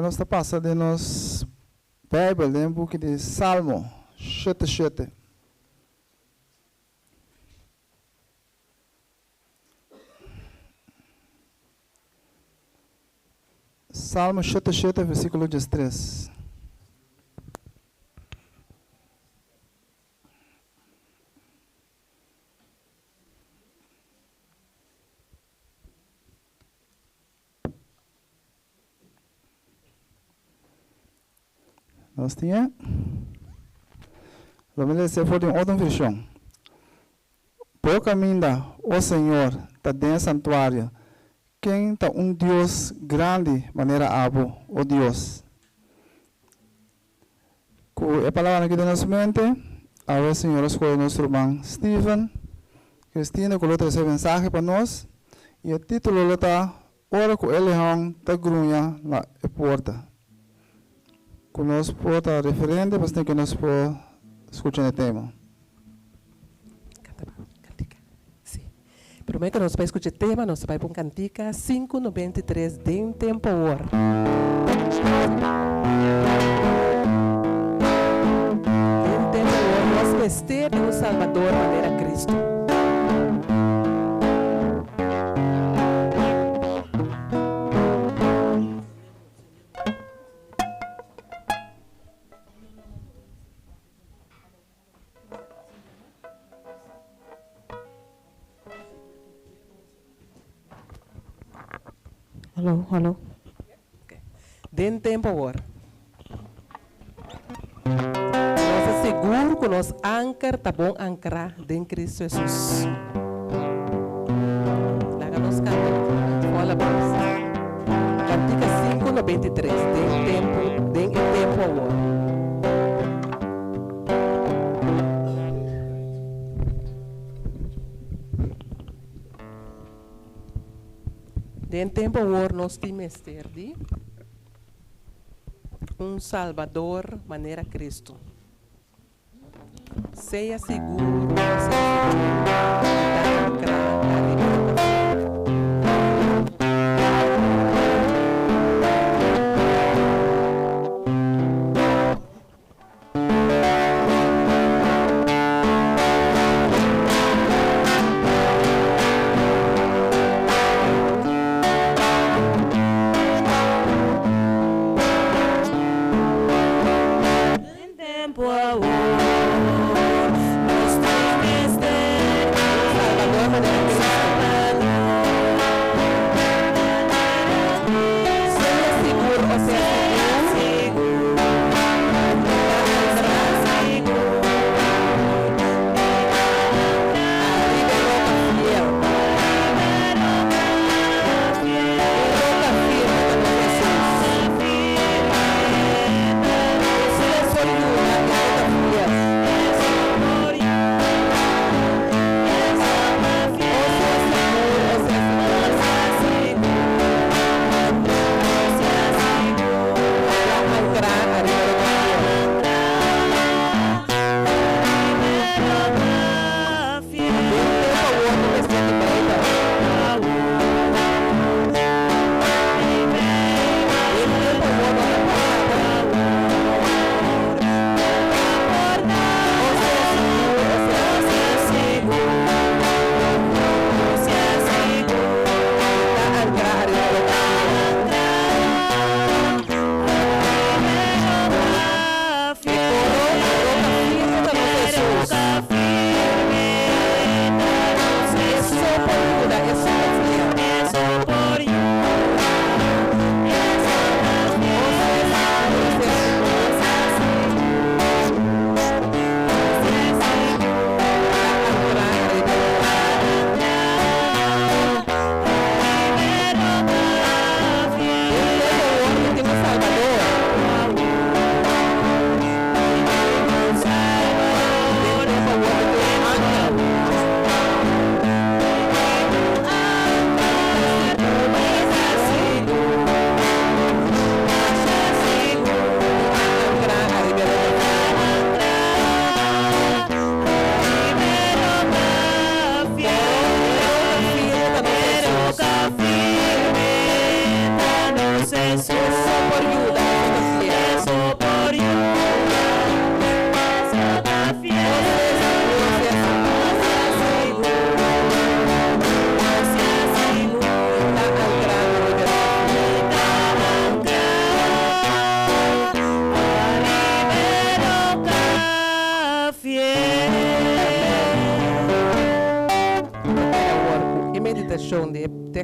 Nos ta pasa den nos Bijbel den e buki di Salmo shete shete. Salmo shete shete versikulo diestres. Nos tin e. Lo mi lesa for di un otro vershon. Bo kaminda, o Señor, ta den e santuario. Ken ta un Dios grandi manera abo, o Dios? Ku e palabranan aki den nos mente, awe Señor a skohe nos ruman Steven Christina ku lo trese mensahe pa nos i e título lo ta Ora ku e leon ta gruña na e porta. Ku nos por ta referente pa esnan ku nos por skucha na e tema. Kantika, sí. Promé ku nos bai skucha e tema, nos ta bai pa un kantika, 593 Den Tempo Awor. Den tempo awor nos mester di un Salbador manera Cristo. Hallo, hallo. Den tempo awor. Nos ta sigur ku nos anker ta bon ankrá den Kristu Hesus. Laga nos kanta Hola Bos. Kantika 593, Den tempo, den e tempo awor. Den tempo awor nos tin mester di un Salbador manera Cristo. Sea sigur sea sigur ku ta ankrá ariba bo ta fe. Den tempu awor nos tin mester.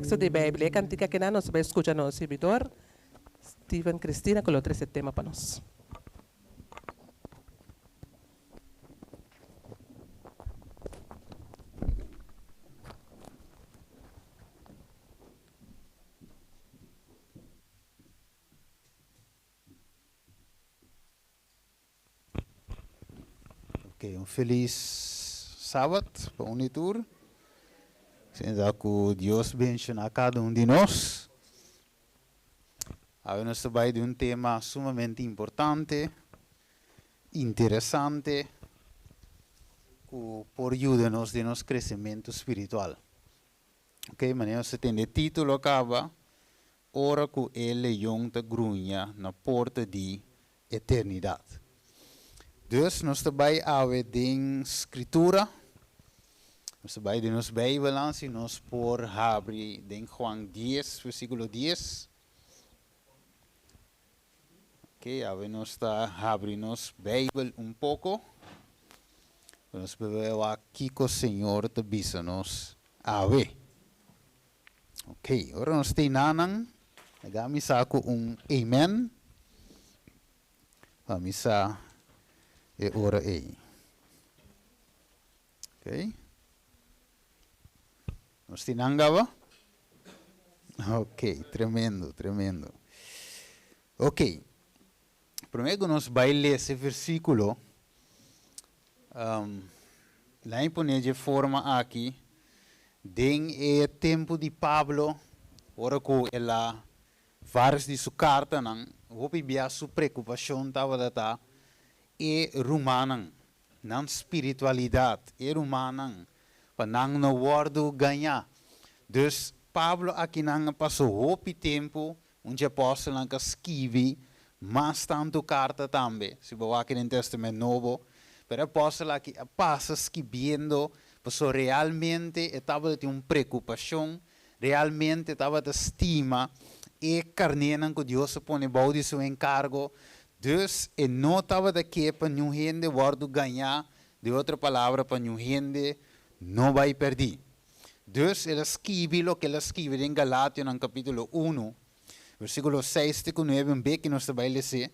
teksto di Beibel i e kantika akinan nos ta bai skucha nos sirbidor Steven Cristina ku lo trese tema pa nos. Ok, un felis Sabat pa un y tur. Sinta ku Dios benshoná kada un di nos. Awe nos ta bai di un tema sumamente importante, interesante, ku por yuda nos den nos kresementu spiritual. Ok, manera nos ta tende e título kaba, Ora ku e leon ta gruña na porta di eternidat. Dus nos ta bai awe den Skritura, nos ta bai den nos Beibelnan, si nos por habri den Juan dies, versíkulo dies. Ok, awe nos ta habri nos Beibel un poko, pa nos por bay wak kiko Señor ta bisa nos awe. Ok, ora nos ta einanan, laga mi sa ku un amen, pa mi sa e ora ei. Ok. Nos tin nan gaba? Ok, tremendo, tremendo. Ok, promé ku nos bai lesa e versíkulo, um, laat mi pone dje forma aki, den e tempu di Pablo, ora ku el a vários di su kartanan, hopi bia su preokupashon tabata ta e rumannan, nan spiritualidat, e rumannan, pa nan no wòrdu gañá. Dus, Pablo akinan a pasa hopi tempu, un dje apòstelnan ku a skibi mas tantu karta tambe, si bo wak den Tèstamènt Nobo, pero e apòstel aki a pasa skibiendo pasobra realmente e tabata tin un preokupashon, realmente e tabata stima e karnénan ku Dios a pone bou di su enkargo, dus e no tabata ke pa niun hende wòrdu gañá Di otro palabra, pa niun hende no bai pèrdí. Dus el a skibi loke el a skibi den Galationan kapítulo unu, versíkulo seis te ku nuebe, un bek ku nos ta bai les'é.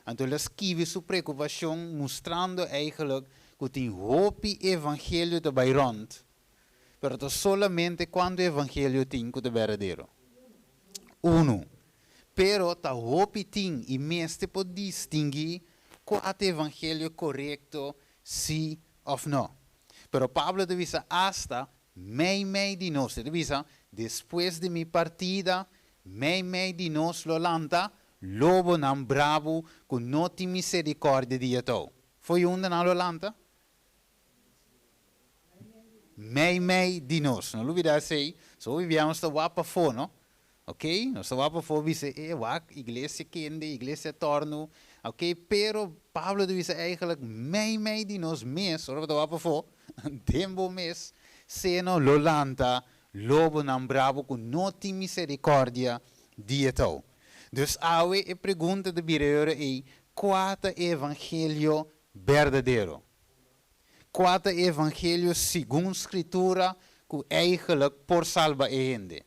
Anto el a skibi su preokupashon mustrando eigentlik ku tin hopi evangelio ta bai rònt, pero ta solamente kuantu evangelio tin ku ta berdadero? Unu. Pero ta hopi tin i mester por distinguí kua ta evangelio korekto, sí òf nò. Pero Pablo ta bisa asta meimei di nos, e ta bisa, Despues di mi partida, meimei di nos lo lanta lobonan brabu ku no tin miserikòrdia di e tou. Fo'i unda nan lo lanta? Meimei di nos. No lubida esei. So hopi bia nos ta wak pafó, no? Ok, nos ta wak pafó bisa, e wak, iglesia kende, iglesia tòrnu. Ok, pero Pablo ta bisa eigenlijk meimei di nos mes, ora bo ta wak pafó, den bo mes seno lo lanta lobonan brabo ku no tin miserikòrdia di e tou. Dus awe e pregunta ta bira e ora ei, kua ta e evangelio berdadero? Kua ta e evangelio segun Skritura ku eigelijk por salba e hende?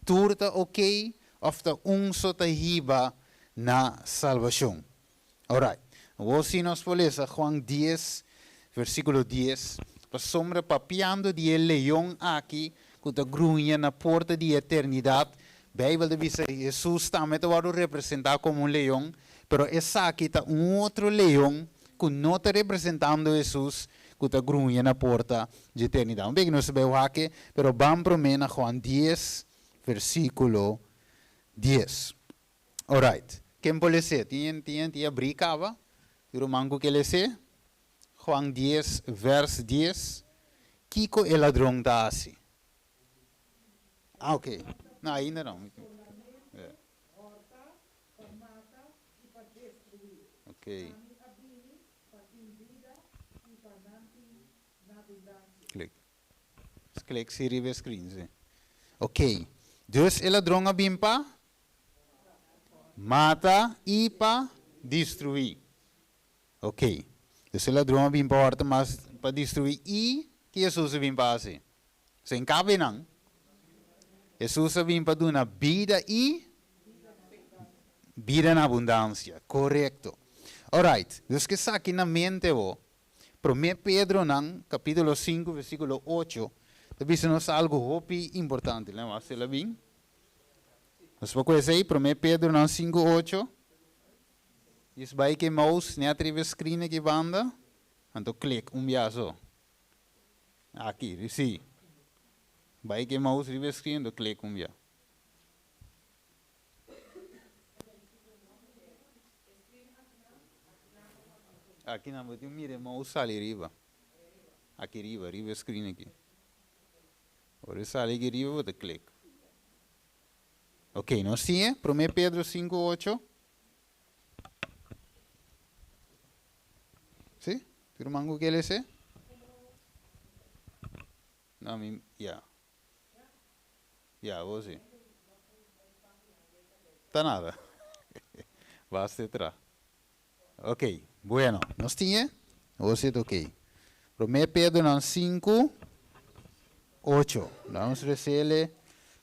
Tur ta okey òf ta un so ta hiba na salbashon? Alright, awor si nos por lesa Juan dies, versíkulo dies, Pasobra papiando di e leon aki ku ta gruña na porta di eternidat, Beibel ta bisa Hesus tambe ta wòrdu representá komo un leon, pero esaki ta un otro leon ku no ta representando Hesus ku ta gruña na porta dje eternidat. Un bek nos ta bai wak e, pero ban promé na Juan dies, versíkulo dies. Alright, ken por les'é? Tin tin tin abrí kaba? Tin ruman ku ke les'é? Juan dies, vèrs dies, Kiko e ladron ta hasi? Ah, ok. No, ainda no. Hòrta, pa mata i pa destruí. Ok. Ami a bini pa tin bida i pa nan tin na abundansia. Klik. Klik si riba e screen, si. Ok. Dus e ladron a bin pa mata i pa destruí. Ok. Dus e ladron a bin pa hòrta mas pa destruí i ki Hesus a bin pa hasi? Sen kabe nan. Hesus a bin pa duna bida i bida na abundansia. Korekto. Alright, dus ku esaki na mente bo, Promé Pedronan kapítulo sinku versíkulo ocho ta bisa nos algu hopi importante. Lei wak si el a bin. Nos por ku esei, Promé Pedronan sinku ocho. Djis bai ku e mouse net riba e screen aki banda, anto klik un bia so. Aki, sí. Bai ku e mouse riba e screen anto klik un bia. Aki nan bo tin mira e mouse sali riba. Aki riba, riba e screen aki. Ora e sali aki riba bo ta klik. Ok, nos tin e, Prome Pedro sinku ocho. Sí? Tur ruman ku ke lese? No, mi, ya. Ya, bo si. Ta nada. Basta e tra. Ok, bueno, nos tin e? Bo si ta ok. Prome Pedronan sinku, ocho. Laga nos resele.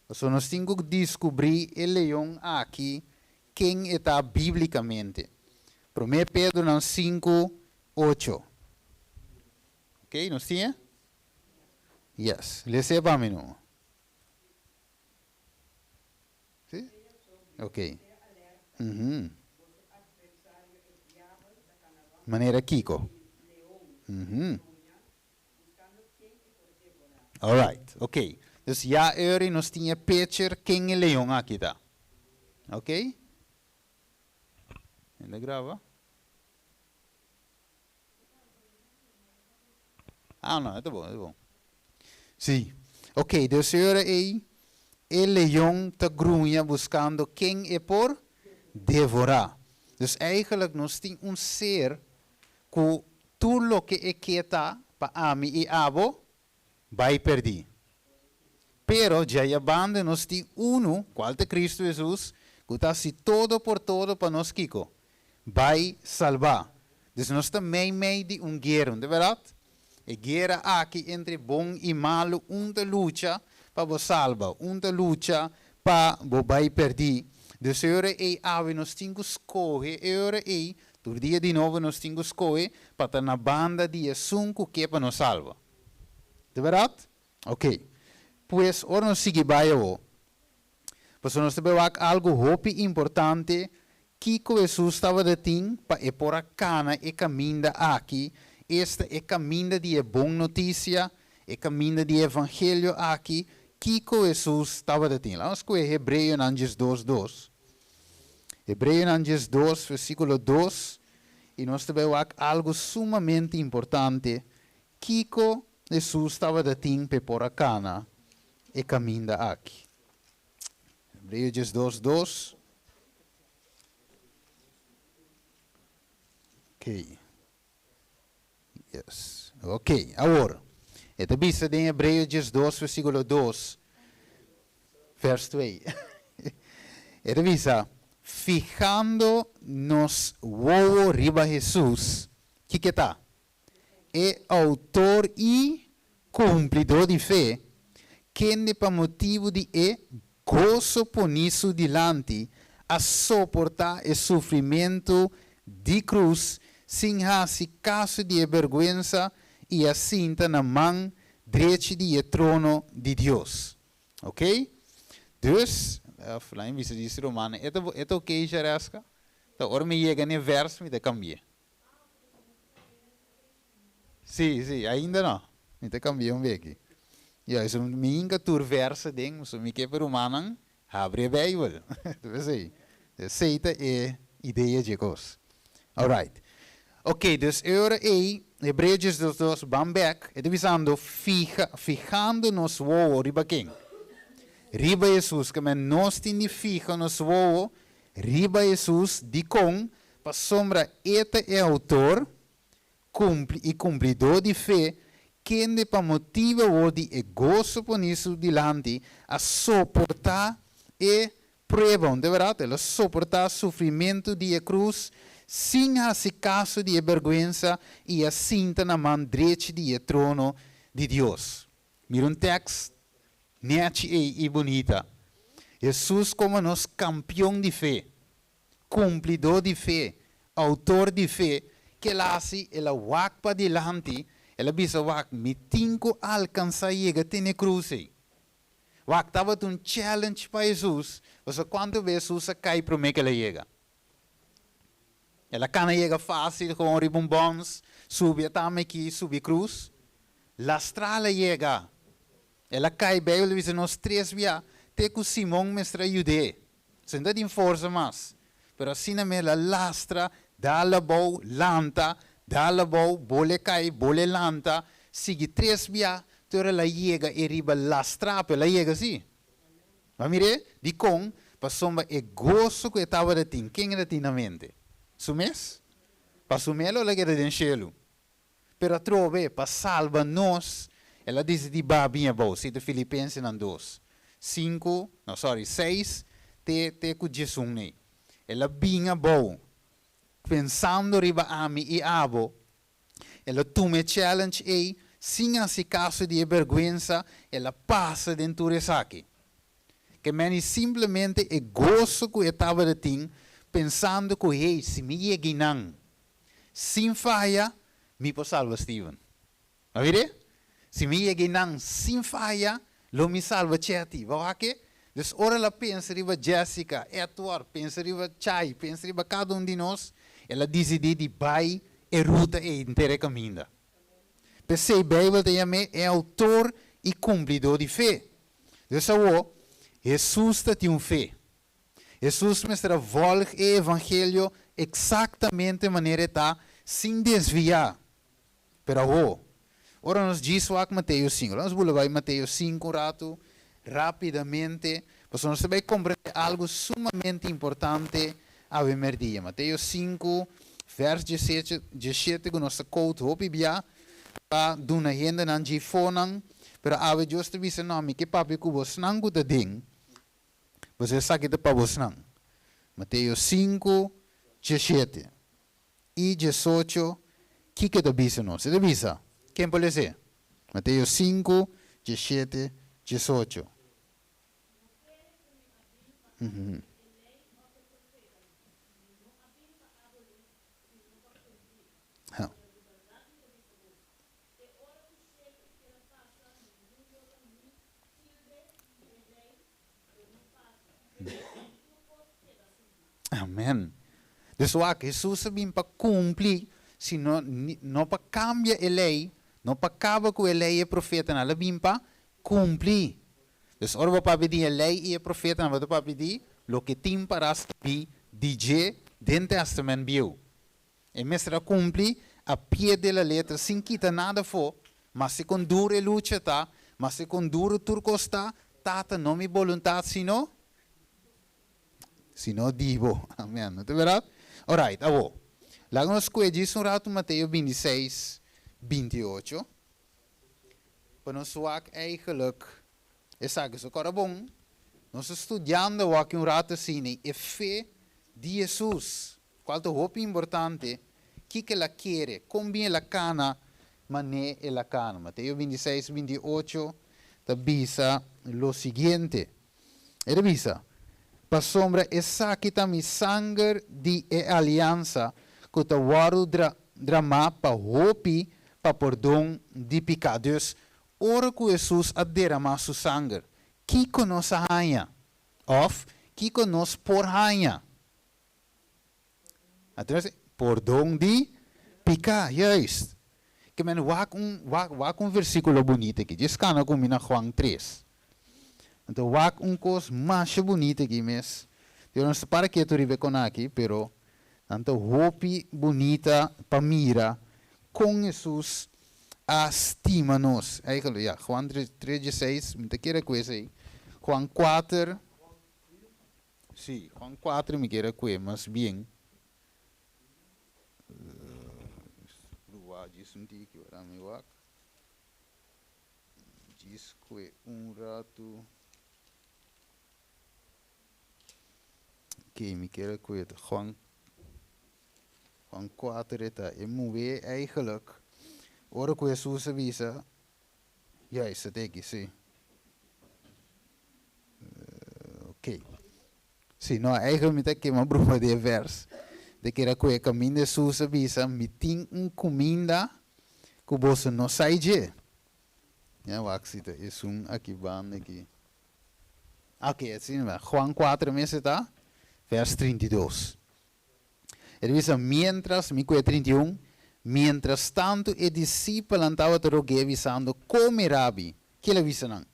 Pasobra nos tin ku diskubrí e leon aki ken e ta bíblikamente. Prome Pedronan sinku, ocho. Ok, nos tin e? Yes, les'é pa mi no. Si? Ok. Uhum. Manera kiko? Uhum. Alright, ok. Dus ya eri nos tin e picture ken e leon aki ta. Ok? Hende graba? Ah, no, e ta bon, e ta bon. Sí. Ok, dus e ora ei, e leon ta gruña buskando ken e por devorá. Dus eigenlijk nos tin un ser ku tur loke e ke ta pa ami i abo bai perdí. Pero djaya banda nos tin unu, kual ta Kristu Hesus, ku ta hasi todo por todo pa nos kiko? Bai salbá. Dus nos ta mei mei di un guera, no ta bèrdat? E guera aki entre bon i malu, un ta lucha pa bo salba, un ta lucha pa bo bai pèrdí. Dus e ora ei awe nos tin ku skohe, e ora ei tur dia di nobo nos tin ku skohe pa ta na banda di esun ku ke pa nos salba. Ta bèrdat? Ok. Pues ora nos sigui bai awor, pasobra nos ta bai wak algu hopi importante, kiko Hesus tabata tin pa e por a kana e kaminda aki, esta e kaminda di e bon notisia, e kaminda di e evangelio aki, kiko Hesus tabata tin? Laga nos kohe Hebreonan diesdos dos. Hebreonan 12, versíkulo dos, i nos ta bai wak algu sumamente importante Kiko Hesus tabata tin p'e por a kana e kaminda aki? Hebreo 12, dos. Ok. Yes. Ok, awor, e ta bisa den Hebreo 12, versíkulo dos, vers twee. E ta bisa, Fihando nos wowo riba Hesus, kiko e ta? E outor i kumplidó di fe, kende pa motibu di e goso poní su dilanti a soportá e sufrimentu di krus sin hasi kaso di e bèrgwensa i a sinta na man drechi di e trono di Dios. Oké? Dus, laat mi bisa disi rumannan, e ta e ta oké, Shareska? Ta ora mi yega na e vèrs mi ta kambi'é. Sí, sí, ainda no. Mi ta cambia un beki. Ya, eso mi hinca tur verso den, so mi ke pa rumannan habri e Bijbel. Ta p'esei. Esei ta e idea dje cos. Alright. Ok, dus e ora ei, Hebreo 12, ban bek, e ta bisando, fija, fijando nos wowo riba ken? Riba Jesus. Ke men nos tin di fija nos wowo riba Jesus, dikon? Pasobra e ta e outor kumpli i kumplidó di fe, kende pa motibu awor di e goso poní su dilanti a soportá e prueba, un ta el a soportá sufrimentu di e krus sin hasi kaso di e bèrgwensa i a sinta na man drechi di e trono di Dios. Mira un tèks. Nèchi ei i bunita. Hesus komo nos kampion di fe, kumplidó di fe, outor di fe, ke el a hasi? El a wak padilanti, el a bisa, Wak, mi tin ku alkansá yega te n'e krus ei. Wak, tabata un challenge pa Hesus, pasobra kuantu bes Hesus a kai promé ku el a yega? El a kana yega fásil gewoon riba un bòns, subi e tame aki, subi krus. Lastrá el a yega. El a kai, Beibel ta bisa nos tres bia, te ku Simon mester a yud'é. Su no ta tin forsa mas. Pero asina mes el a lastra, dal abou, lanta, dal abou, bole kai, bole lanta, sigui tres bia, te ora el a yega e riba lastrá, pero el a yega sí. Bo a mir'é? Dikon? Pasobra e goso ku e tabata tin, ken el a tin na mente? Su mes? Pa su mes lo el a keda den shelu. Pero atrobe, pa salba nos, el a disidí baha bin abou, si ta Filipensenan dos, sinku, no, sorry, seis te te ku diesun nei. El a bin abou, pensando riba ami i abo. El a tuma e challenge ei, sin hasi kaso di e bèrgwensa, el a pasa den tur esaki. Ke meni simplemente e goso ku e tabata tin, pensando ku, hey, si mi yega einan, sin faya, mi por salba Steven. A mir'é? Si mi yega einan sin faya, lo mi salba Chetty. Bo wak e? Dus ora el a pensa riba Jessica, Edward, pensa riba Chai, pensa riba kada un di nos, el a disidí di bai e ruta ei henter e kaminda. P'esei Beibel ta yam'é e outor i kumplidó di fe. Dus awor, Hesus ta tin un fe. Hesus mester a vòlg e evangelio eksaktamente manera e ta, sin desviá. Pero awor, ora nos djis wak Mateo sinku, laga nos bula bai Mateo sinku un ratu rápidamente, pasobra nos ta bai komprendé algu sumamente importante awe mèrdia. Mateo sinku, vèrs diesecho, dieshete ku nos ta kout hopi bia pa duna hendenan dje fonan, pero awe Dios ta bisa, No, mi ke papia ku bosnan ku ta den. Pasobra esaki ta pa bosnan. Mateo sinku, dieshete i diesocho, kiko e ta bisa nos? E ta bisa, Ken por les'é? Mateo sinku, dieshete, diesocho. Amen. Dus wak, Hesus a bin pa kumpli, sino no pa kambia e lei, no pa kaba ku e lei i e profetanan, el a bin pa kumpli. Dus ora bo papia di e lei i e profetanan, bo ta papia di loke tin para skibí di dje den Tèstamènt Bieu. E mester a kumpli a pie de la letra sin kita nada afó, maske kon duru e lucha ta, maske kon duru tur kos ta, Tata, no mi boluntat sino sino di bo. Amen. No ta bèrdat? Orait, awor, laga nos skohe djis un ratu Mateo bintiseis, bintiocho, pa nos wak eigenlijk esaki. So kòrda bon, nos ta studiando awor aki un ratu asina e fe di Hesus. Cual ta hopi importante, kiko el a kere, con bien el a cana, mané el a cana. Mateo bintiseis, bintiocho ta bisa lo siguiente, E ta bisa, Pasobra esaki ta mi sanger di e aliansa cu ta wordo dramá pa hopi pa pordon di picá. Dus, ora cu Hesus a derama su sanger, kiko nos a haña? Of, kiko nos por haña? Entonces, pordon di piká, juist. Ke men wak un, wak, wak un versíkulo bunita aki. Djis kana ku mi na Juan tres. Anto wak un kos masha bunita aki mes. Yo no sa para ketu riba e kon aki, pero nan ta hopi bunita pa mira kon Hesus a stima nos. Eigenlijk, ya, Juan tres, tres dieseis, mi ta kere ku esei. Juan kuater. Sí, Juan kuater mi kier a kue mas bien. Prueba djis un tiki ora mi wak. Djis kue un ratu. Oké, mi kier a kue ta Juan Juan kuater e ta e muhé eigenlijk ora ku Hesus a bisa, juist, ta teki, sí. Ok. Si, no, eigenlijk mi ta kema broma di e vers. De kera ku e kaminda Hesus a bisa, mi tin un kuminda ku boso no sa dje. Ja, wak si ta esun aki banda aki. Ok, asina, Juan 4 mes ta, vers 32. E ta bisa, mientras, mi kue 31, mientras tantu e disipelnan tabata rog'é bisando, Kome, Rabi. Kiko el a bisa nan?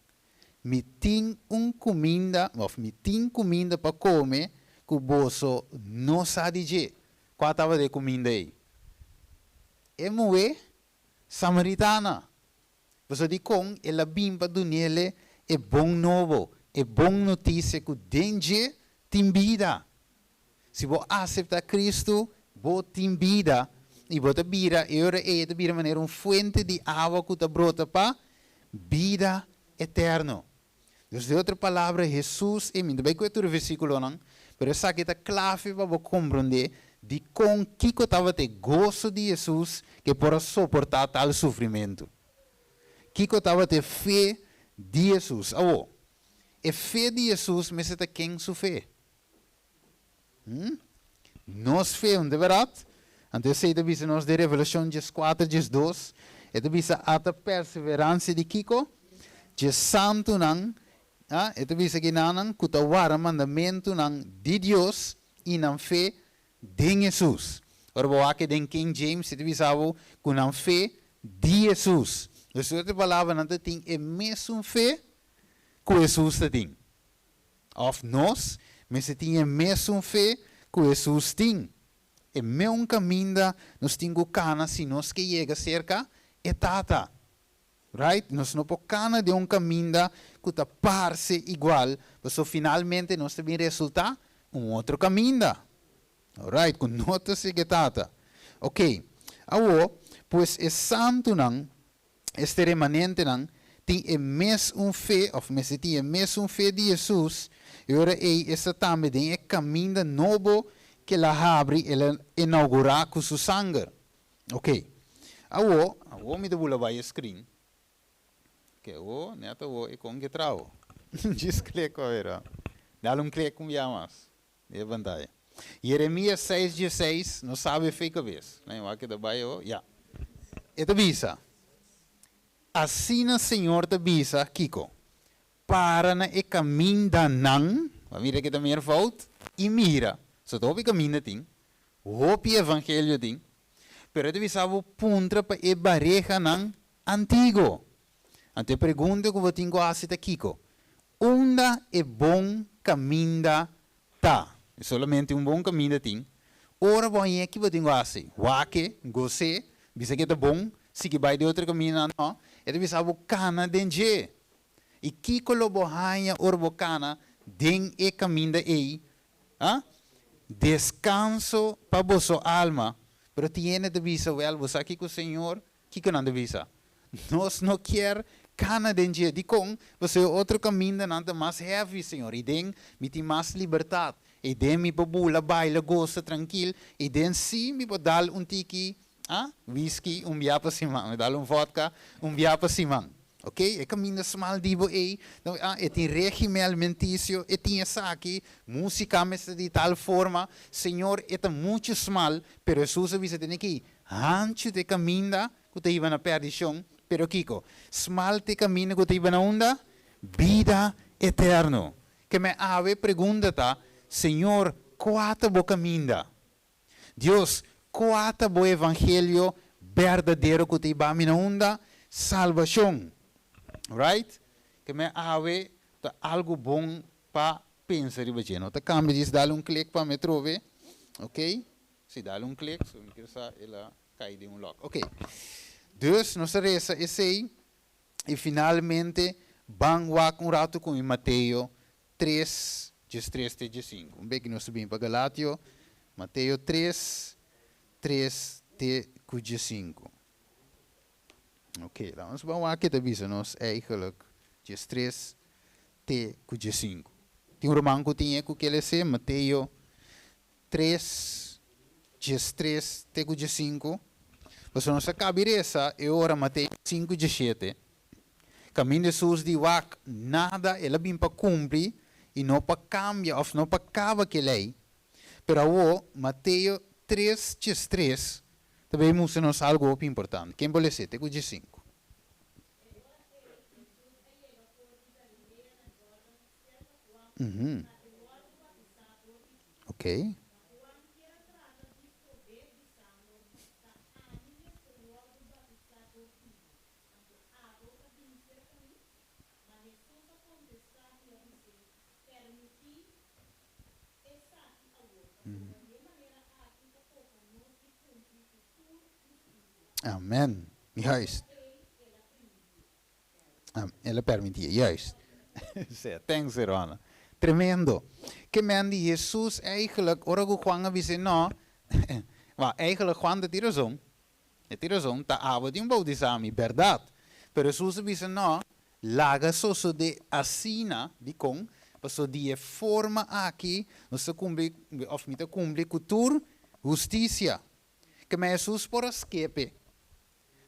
Mi tin un kuminda, òf mi tin kuminda pa kome, ku boso no sa di dje. Kua tabata e kuminda ei? E muhé samaritana. Pasobra dikon el a bin pa dun'é e bon nobo, e bon notisia ku den dje tin bida. Si bo aseptá Kristu, bo tin bida i bo ta bira, e ora ei e ta bira manera un fuente di awa ku ta brota pa bida eterno. Dus den otro palabra, Hesus, i mi no ta bai ku e tur e versíkulonan, pero esaki ta klave pa bo komprondé dikon kiko tabata e goso di Hesus ku e por a soportá tal sufrimentu. Kiko tabata e fe di Hesus? Awor, e fe di Hesus mester ta ken su fe? Nos fe, no ta bèrdat? Anto esei ta bisa nos den Revelashon 14, 12, e ta bisa ata perseveransia di kiko? Dje santunan, ah, e ta bisa kinanan ku ta warda mandamentunan di Dios i nan fe den Hesus. Ora bo wak den King James, e ta bisa bo ku nan fe di Hesus. Dus ku otro palabra, nan ta tin e mesun fe ku Hesus ta tin. Òf nos mester tin e mesun fe ku Hesus tin. E meun kaminda nos tin ku kana si nos ke yega serka e Tata. Right? Nos no por kana den un kaminda ku ta parse igual, pasobra finalmente nos ta bin resultá un otro kaminda. Alright, ku no ta sigui e Tata. Oké, awor, pues e santunan, este remanentenan, tin e mes un fe, òf mester tin e mes un fe di Hesus, e ora ei e sta tambe den e kaminda nobo ku el a habri, el a inougurá ku su sanger. Oké. Awor, awor mi ta bula bai e screen. Oké, awor, nèt awor e kon ke trao. Djis klik awor. Dal un klik un bia mas. Den e pantaya. Jeremias 6, 16, nos sabi fe kabes. Nan wak ta bai awor? Ya. E ta bisa, Asina Señor ta bisa, kiko? Para na e kamindanan, bo a mira ke ta meervoud, i mira. So ta hopi kaminda tin, hopi evangelio tin, pero e ta bisa bo puntra pa e barehanan antiguo. Anto e pregunta ku bo tin ku hasi ta kiko? Unda e bon kaminda ta? E solamente un bon kaminda tin. Ora bo hañ'é ki bo tin ku hasi? Wak-e, gos'é, bisa ku e ta bon, sigui bai di otro kaminda no. E ta bisa bo kana den dje. I kiko lo bo haña ora bo kana den e kaminda ei? Ha? Deskanso pa boso alma. Pero tin hende ta bisa, Wèl, bo sa kiko, Señor? Kiko nan ta bisa? Nos no kier kana den dje. Dikon? Pasobra e otro kamindanan ta mas heavy, Señor. I den mi tin mas libertat. I den mi por bula, baila, gosa trankil. I den sí mi por dal un tiki, ah, whisky un bia pa siman. Mi dal un vodka un bia pa siman. Ok, e kaminda smal di bo ei, ah, e tin régimen alimentisio, e tin esaki, músika mester di tal forma. Señor, e ta muchu smal, pero Hesus a bisa tene ki hanchu ta e kaminda ku ta hiba na pèrdishon, pero kiko? Smal ta e kaminda ku ta hiba na unda? Bida eterno. Ke me awe pregunta ta, Señor, kua ta bo kaminda? Dios, kua ta bo evangelio berdadero ku ta hiba mi na unda? Salbashon. Right? Ke me awe ta algu bon pa pensa riba dje. No ta kambia djis dal un klik pa mi atrobe. Ok? Si dal un klik, so mi kier sa el a kai den un lòk. Ok. Dus nos a resa esei i finalmente ban wak un ratu ku mi Mateo 3, 13 te 15. Un beki nos ta bin pa Galatio, Mateo 3, 3 te ku 15. Ok, laat ons ban wak ke ta bisa nos eigenlijk 13 te ku 15. Tin un ruman ku tin e ku ke lese Mateo 3, 13 te ku 15. Pasobra nos a kabi resa e ora Mateo 5, 17. Kaminda Hesus di wak nada, el a bin pa kumpli. I no pa kambia òf no pa kaba ku e lei. Pero awor, Mateo 3, 3, ta bin mustra nos algu hopi importante. Ken por lesa? Te ku 5. Ok. Amen. Juist. El a permití, juist. Thanks, hermano. Tremendo. Ke men di Jesus eigenlijk, ora ku Juan a bisa no, maar eigenlijk Juan tin rason. E tin rason, ta abo tin boutisá mi, berdat. Pero Jesus a bisa no, laga sosodé asina, dikon, paso di e forma aki, nos ta kumpli, òf mi ta kumpli ku tur hustisia. Ke men Jesus por a skip e.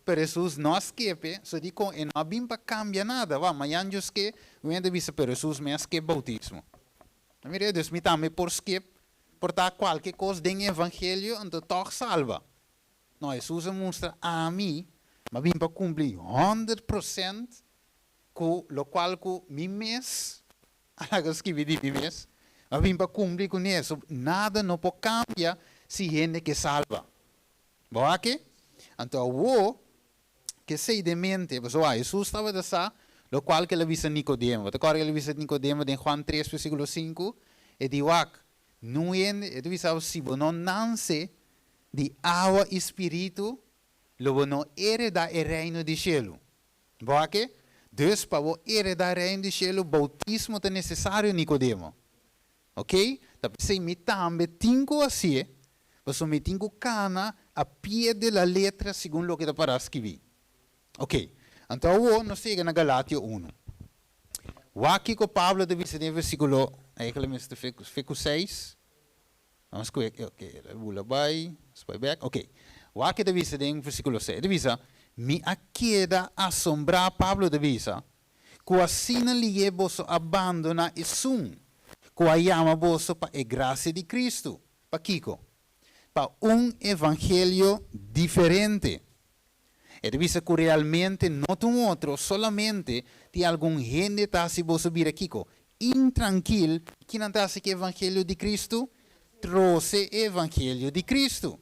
Pero Jesus no a skip e, so dikon e no a bin pa kambia nada. Wa, mañan yo ske, mi ta bisa, pero Jesus mes a skip boutismo. Mira, dus mi tambe por skip, por ta kualke kos den evangelio, anto tòg salba. No, Jesus a mustra ami, m'a bin pa kumpli 100% ku lokual ku mi mes, a skibi di mi mes, m'a bin pa kumpli kuné. So, nada no por kambia si hende ke salba. Bo aki? Anto, wo, ku esei den mente, pasobra Jesus tabata sa, lokual ku el a bisa Nicodemo. Te kòrda el a bisa Nicodemo den Juan 3, versíkulo 5, e di wak, no hende, e bisa si bo no nase di awa i spiritu, lo bo no heredá e reino di shelu. Bo aki? Dus pa bo heredá e reino di shelu, boutismo ta nesesario, Nicodemo. Ok? Ta p'esei mi tambe tin ku hasié, pasobra mi tin ku kana a pie de la letra segun loke ta pará skibí. Ok. Anto awor nos yega na Galatio 1. Wak kiko Pablo ta bisa den versíkulo, eigenlijk mester versíkulo 6. Vamos ku, ok, bula bai, bai back. Ok. Wak e ta bisa den versíkulo 6. E ta bisa, mi a keda asombrá, Pablo ta bisa, ku asina lihé boso a bandoná esun, ku a yama boso pa e grasia di Kristu. Pa kiko? Pa un evangelio diferente. E ta bisa ku realmente no ta un otro, solamente tin algun hende ta hasi boso bira kiko? Intrankil, ku nan ta hasi ku evangelio di Kristu? Trose evangelio di Kristu.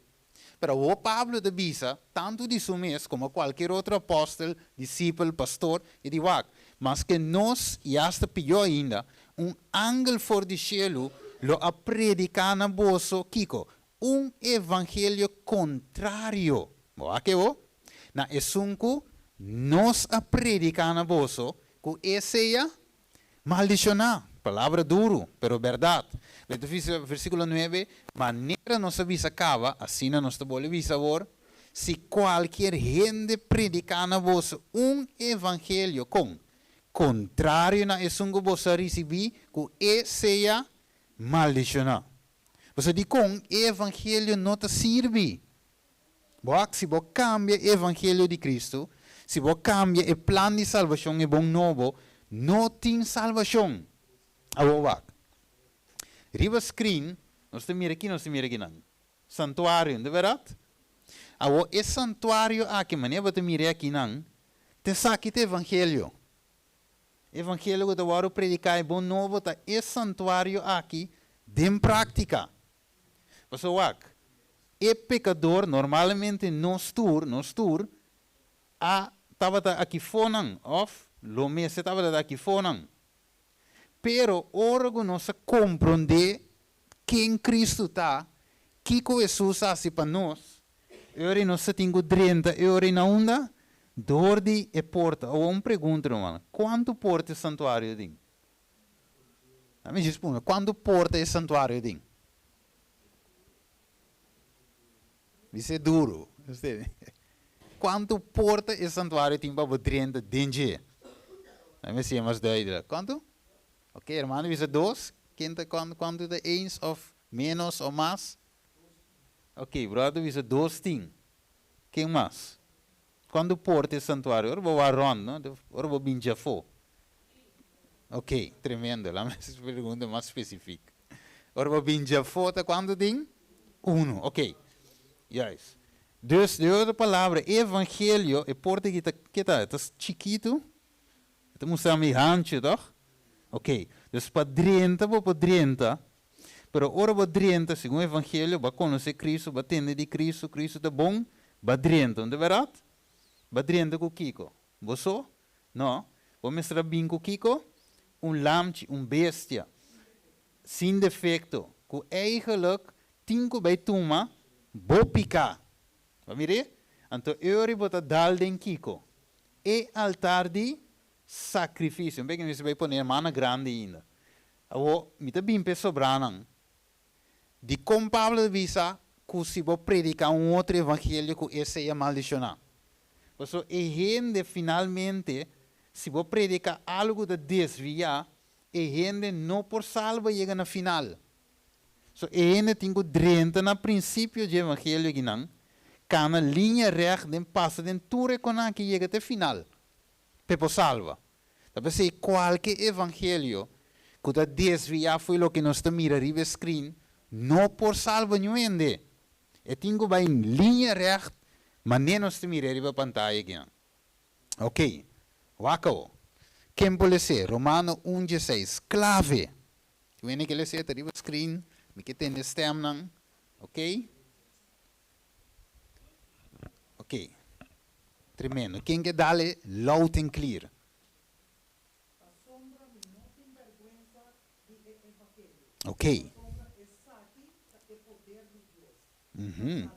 Pero o Pablo ta bisa, tantu di su mes komo kualke otro apòstel, disipel, pastor, e di wak, maske nos, i asta pió ainda, un angel for di shelu, lo a prediká na boso, kiko, un evangelio kontrario. Bo ke o? Na esun ku nos a prediká na boso, ku e sea maldishoná. Palabra duru, pero berdat. Versíkulo 9, manera nos a bisa kaba, asina nos ta bolbe bisa awor, si kualke hende prediká na boso un evangelio kon kontrario na esun ku boso a risibí, ku e sea maldishoná. Bo di kon evangelio no ta sirbi. Bo, si bo kambia evangelio di Kristu, si bo kambia e plan di salbashon e bon nobo, no tin salbashon. Awor wak. Riba screen, nos ta mira aki, nos ta mira akinan. Santuario, di berdat? Awor, e santuario aki, manera bo ta mira akinan, ta esaki ta evangelio. Evangelio ku ta wòrdu prediká e bon nobo ta e santuario aki den práktika. Pasobra wak, e pekador normalmente nos tur a tabata aki fonan, òf lo mester tabata aki fonan. Pero ora ku nos komprondé ken Kristu ta, kiko Hesus a hasi pa nos, ora nos tin ku drenta, ora na unda, dor di e porta. Òf un pregunta, ruman, kuantu porta e santuario tin? Mi responde, kuantu porta e santuario tin? Esei ta duru. Kuantu porta e santuario tin pa drenta den dje? Mi bisa mas duidelijk. Kuantu? Ok, ruman, bisa dos. Ken ta kuantu ta eens òf ménos òf mas? Ok, brother bisa dos tin. Ken mas? Kuantu porta e santuario? Ora bo rond, no? Ora bo bin afó. Ok, tremendo. Laga mi pregunta mas spesífiko. Ora bo bin djafó ta kuantu tin? Unu. Ok. Yes. Dus, den otro palabra, evangelio, e porta aki ta, ki ta? Ta chikitu? Ta mustra mi hanchu, toch? Ok. Dus pa drenta bo por drenta, pero ora bo drenta, segun evangelio, bo a konosé Kristu, bo a tende di Kristu, Kristu ta bon, bo a drenta, no ta bèrdat? Bo a drenta ku kiko? Bo so? No. Bo mester a bin ku kiko? Un lamchi, un bestia, sin defekto, ku eigenlijk tin ku bai tuma bo piká. Bo a mir'é? Anto e ora bo ta dal den kiko? E altar di sakrifisio. Un bek mi mester bai pone mana grandi ainda. Awor, mi ta bin p'e sobranan. Dikon Pablo ta bisa ku si bo prediká un otro evangelio ku esei a maldishoná? Pasobra e hende finalmente, si bo prediká algu ku ta desviá, e hende no por salba yega na final. So e hende tin ku drenta na prinsipio dje evangelio akinan, kana liña règt den pasa den tur e konan aki yega te final, p'e por salba. Ta p'esei kualke evangelio ku ta desviá fo'i loke nos ta mira riba e screen no por salba niun hende. E tin ku bai liña règt manera nos ta mir'é riba pantaya akinan. Ok, wak awo. Ken por les'é? Romano un dieseis, klave! Tin hende ke les'é ta riba screen, mi ke tende stemnan. Ok. Ok. Tremendo. Ken ke dale loud and clear? Pasobra mi no tin bèrgwensa di e evangelio. Ok. Pasobra esaki ta e poder di Dios pa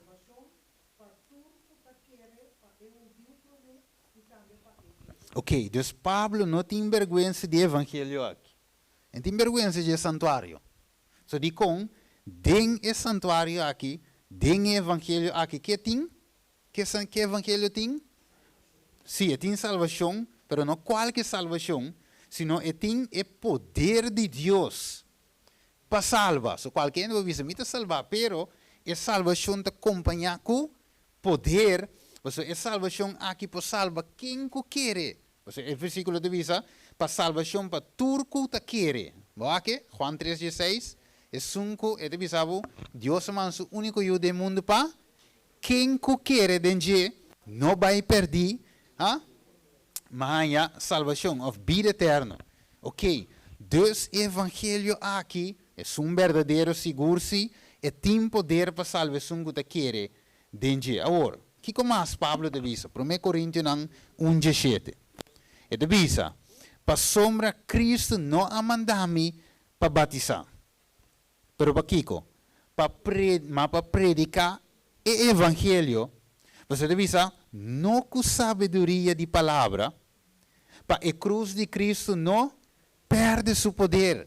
salbashon pa tur ku ta kere, pa e hudiu promé i tambe pa e griego. Ok, dus Pablo no tin bèrgwensa di e evangelio aki. E tin bèrgwensa di e santuario. So dikon den e santuario aki, den e evangelio aki, ke tin? Ke san ke evangelio tin? Sí, e tin salbashon, pero no kualke salbashon, sino e tin e poder di Dios pa salba. So kualke hende por bisa, mi ta salbá, pero e salbashon ta kompañá ku poder, pasobra e salbashon aki por salba ken ku kere. Pasobra e versíkulo ta bisa, Pa salbashon pa tur ku ta kere. Bo a ke? Juan tres dieseis, Esun ku, e ta bisa bo, Dios a manda su úniko Yu den mundu pa ken ku kere den dje no bai pèrdí, ha? Ma haña salbashon òf bida eterno. Oké, dus e evangelio aki, esun berdadero sigur si, e tin poder pa salba esun ku ta kere den dje. Awor, kiko mas Pablo ta bisa? Promé Korintionan un djeshete. E ta bisa, Pasobra Kristu no a manda mi pa batisá, pero pa kiko? Pa pre, ma pa prediká e evangelio. Pasobra e ta bisa, no ku sabiduria di palabra, pa e krus di Kristu no pèrdè su poder.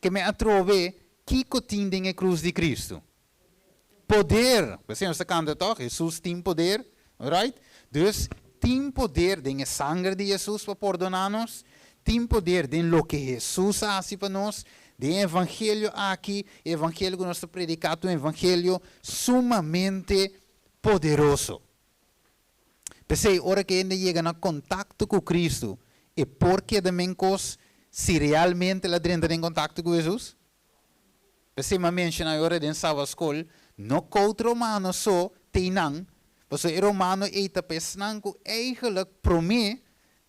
Ke mi atrobe kiko tin den e krus di Kristu? Poder! P'esei nos ta kanta tòg, Hesus tin poder, right? Dus, tin poder den e sanger di Hesus pa pordoná nos, tin poder den loke Hesus a hasi pa nos, den e evangelio aki, e evangelio ku nos ta prediká ta un evangelio sumamente poderoso. P'esei, ora ku hende yega na kontakto ku Kristu, e por keda menkos si realmente el a drenta den kontakto ku Hesus? P'esei mi a menshoná e ora den Saba Skol, no kout romano so t'ei nan, pasobra e romano ei ta pa esnan ku eigelijk promé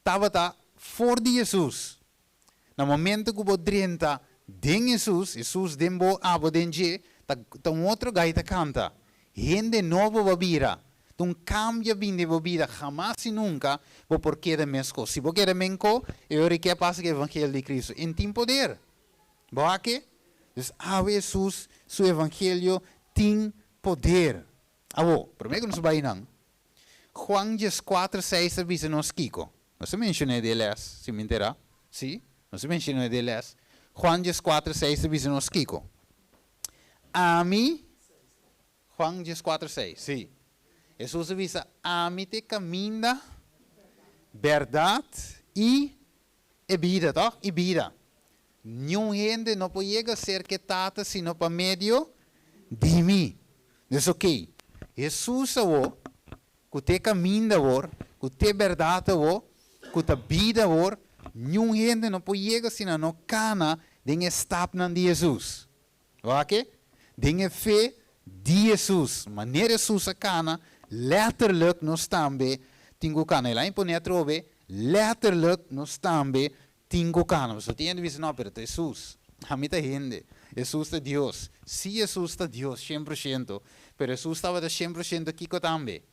tabata for di Hesus. Na momento ku bo drenta den Hesus, Hesus den bo, abo den dje, ta ta un otro gai ta kanta. Hende nobo bo a bira. Ta un kambio a bini den bo bida. Hamas i nunka bo por keda meskos. Si bo keda menko, e ora ei ke a pasa ku e evangelio di Kristu? E tin poder. Bo a ke? Dus awe Hesus su evangelio tin poder. Awo, promé ku nos bai nan, Juan dieskuater seis ta bisa nos kiko? Nos a menshoné den les, si mi enterá. Sí, nos a menshoné den les. Juan dieskuater seis ta bisa nos kiko? Ami, Juan dieskuater seis, sí. Hesus a bisa, Ami ta e kaminda, bèrdat i E bida, tòg? I bida. Niun hende no por yega serka e Tata sino pa medio di mi. Dus okey, Hesus awor, ku ta e kaminda awor, ku ta e bèrdat awor, ku ta bida awor, Niun hende no por yega si nan no kana den e stapnan di Hesus. Wak e? Den e fe di Hesus. Manera Hesus a kana, letterlijk nos tambe tin ku kana. El a imponé atrobe, letterlijk nos tambe tin ku kana. Pasobra tin hende bisa, no, pero ta Hesus. Ami ta hende. Hesus ta Dios. Sí, Hesus ta Dios, 100%. Pero Hesus tabata 100% kiko tambe?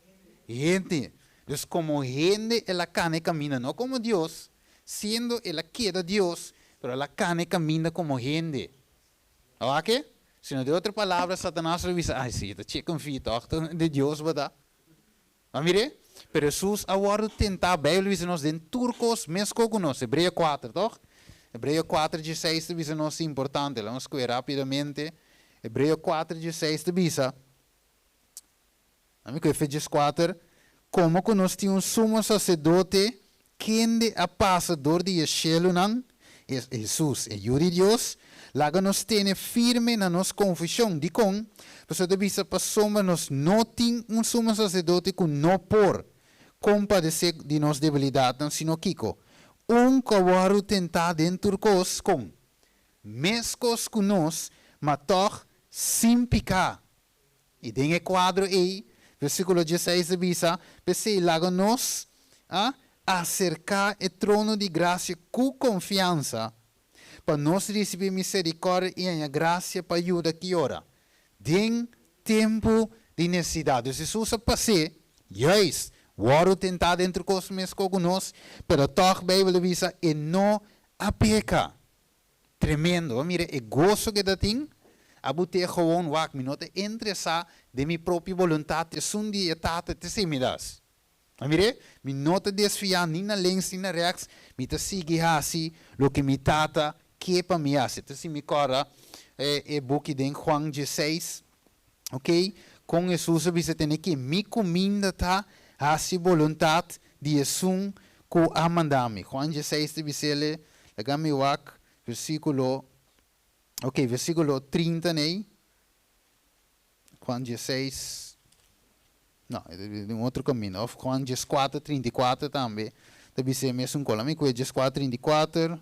Hende. Dus komo hende el a kana e kaminda, no komo Dios, siendo el a keda Dios, pero el a kana e kaminda komo hende. Awor ke? Sino den otro palabra Satanas lo bisa, ay si, ta chicken feed tòg, ta di Dios bo ta. A mir'é? Pero Hesus a wòrdu tentá, Beibel bisa nos, den tur kos meskos ku nos. Hebreo kuater, tòg? Hebreo kuater dieseis ta bisa nos importante. Laga nos skohe rápidamente. Hebreo kuater dieseis ta bisa. Ami ku Efesios 4, Komo ku nos tin un sumo saserdote kende a pasa dor di e shelunan, Hesus, e Yu di Dios, laga nos tene firme na nos konfeshon. Dikon? Pasobra ta bisa, Pasobra nos no tin un sumo saserdote ku no por kompadesé di nos debilidatnan, sino kiko? Un ku a wòrdu tentá den tur kos, kon? Meskos ku nos, ma tòg sin piká. I den e kuadro ei, versíkulo dieseis ta bisa, P'esei laga nos a aserká e trono di grasia ku konfiansa, pa nos risibí miserikòrdia i haña grasia pa yuda ki ora? Den tempu di nesesidat. Dus Hesus a pas'é, juist, wòrdu tentá den tur kos meskos ku nos, pero tòg Beibel ta bisa, e no a peka. Tremendo, bo mira e goso ke ta tin, a but'é gewoon wak, mi no ta interesá den mi propio boluntat, esun di e Tata ta esei mi das. Bo mir'é? Mi no ta desviá ni na links ni na rèks, mi ta sigui hasi loke mi Tata ke pa mi hasi. Ta si mi kòrda e buki den Juan dieseis, ok, kon Hesus a bisa tene ke mi kuminda ta hasi boluntat di esun ku a manda mi. Juan dieseis ta bis'el, laga mi wak versíkulo, ok, versíkulo 30 nei. Juan dieseis, no, e ta bisa den otro kaminda, òf Juan 14, 34 tambe ta bisa e mesun kos. Laga mi kue 14, 34.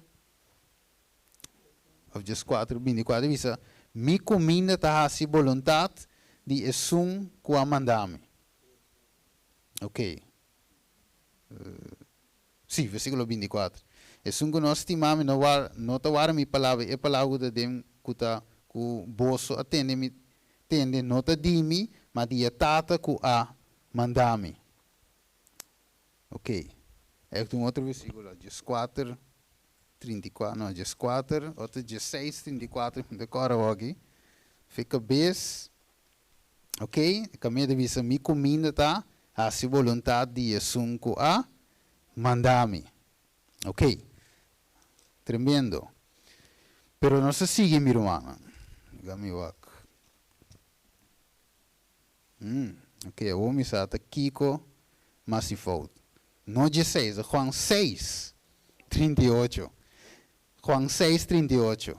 Of 14, 24 bisa, Mi kuminda ta hasi boluntat di esun ku a manda mi. Ok. Sí, versíkulo 24. Esun ku no stima mi no war, no ta wara mi palabra, i e palabra ku ta den ku ta ku boso a tende mi tende no ta di mi, ma di e Tata ku a manda mi. Ok. Ek un otro versíkulo, 14, 34, no, 14, otro 16, 34, mi ta kòrda awor aki. Fe kabes, ok, e kaminda ta bisa, mi kuminda ta hasi boluntat di esun ku a manda mi. Ok, tremendo. Pero nos ta sigui, mi rumannan. Laga mi wak. Ok, awor mi sa ta kiko mas si fout. No 16, Juan 6, 38. Juan 6, 38.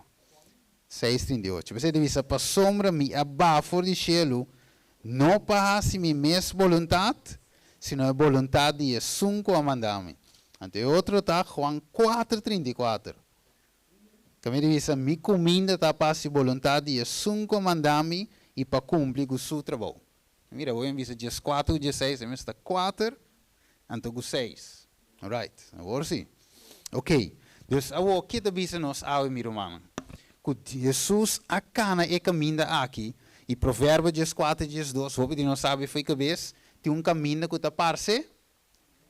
6, 38. P'esei ta bisa, Pasobra mi a baha for di shelu, no pa hasi mi mes boluntat, sino e boluntat di esun ku a manda mi. Anto e otro ta Juan 4, 34. Kami ta bisa, Mi kuminda ta pa hasi boluntat di esun ku a manda mi i pa kumpli ku su trabou. Mira, bo a bisa 14 ku 16, e mes ta kuater anto ku seis. Alright, awor si. Ok, dus awor ke ta bisa nos awe, mi rumannan? Ku Hesus a kana e kaminda aki, i Proverbio 14 12, hopi di nos sabi fo'i kabes, tin un kaminda ku ta parse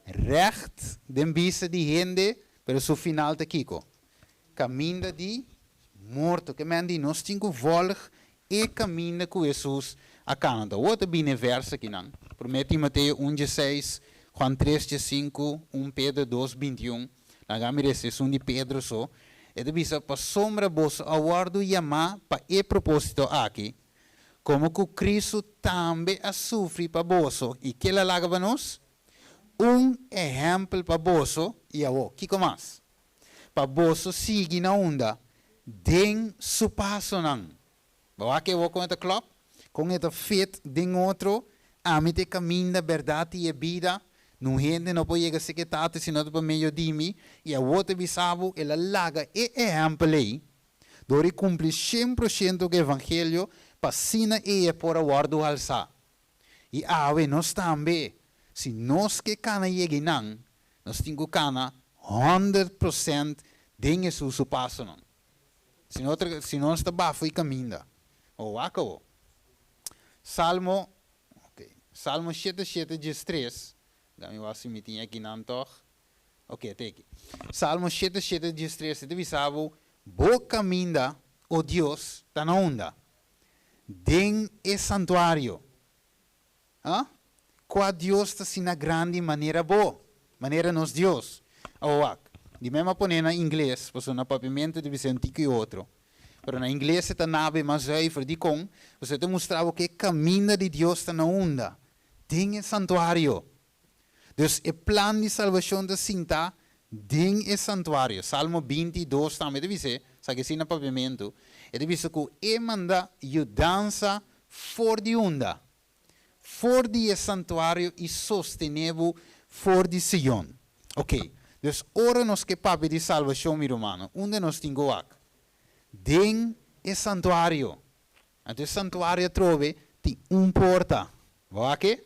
Recht den bista di hende, pero su final ta kiko? Kaminda di morto. Ke men di nos tin ku volg e kaminda ku Hesus a kana. Anto awor ta bini e vers akinan, Promé Timoteo un 16, Juan 3 15, 1 Pedro 2 21. Laga mi resa esun di Pedro so. E ta bisa, Pasobra boso a wòrdu yamá pa e propósito aki, Komo ku Kristu tambe a sufri pa boso, i ke el a laga pa nos? Un ehèmpel pa boso, i awor, kiko mas? Pa boso sigui na unda? Den su pasonan. Bo wak awor kon e ta klòp? Kon e ta fit den otro? Ami ta e kaminda, bèrdat i e bida. Niun hende no por yega serka e Tata si no ta pa medio di mi. I awor ta bisa bo, el a laga e ehèmpel ei dor di kumpli 100% ku e evangelio pa asina ei e por a wòrdu halsá. I awe nos tambe, si nos ke kana yega einan, nos tin ku kana 100% den Hesus su pasonan. Si no, si no nos ta bafo i kaminda. O wak awo. Salmo, ok, Salmo shete shete 13, da mi wak si mi tin akinan tòg. Ok, te aki. Salmo shete shete 13 e ta bisa bo, Bo kaminda, o Dios, ta na unda? Den e santuario. Ha? Kua Dios ta asina grandi manera bo, manera nos Dios? Awo wak, di mem a pone na ingles, pasobra na papiamentu ta bisa un tiki otro. Pero na ingles e ta nabe mas zuiver. Dikon? Pasobra e ta mustra bo ku e kaminda di Dios ta na unda? Den e santuario. Dus e plan di salbashon ta sinta den e santuario. Salmo 22 tambe ta bis'é, sa ke si na papiamentu, e ta bisa ku e manda yudansa for di unda? For di e santuario i sostené bo for di Sion. Oké, dus ora nos ke papia di salbashon, mi rumannan, unda nos tin ku wak? Den e santuario. Anto e santuario atrobe tin un porta. Bo wak e?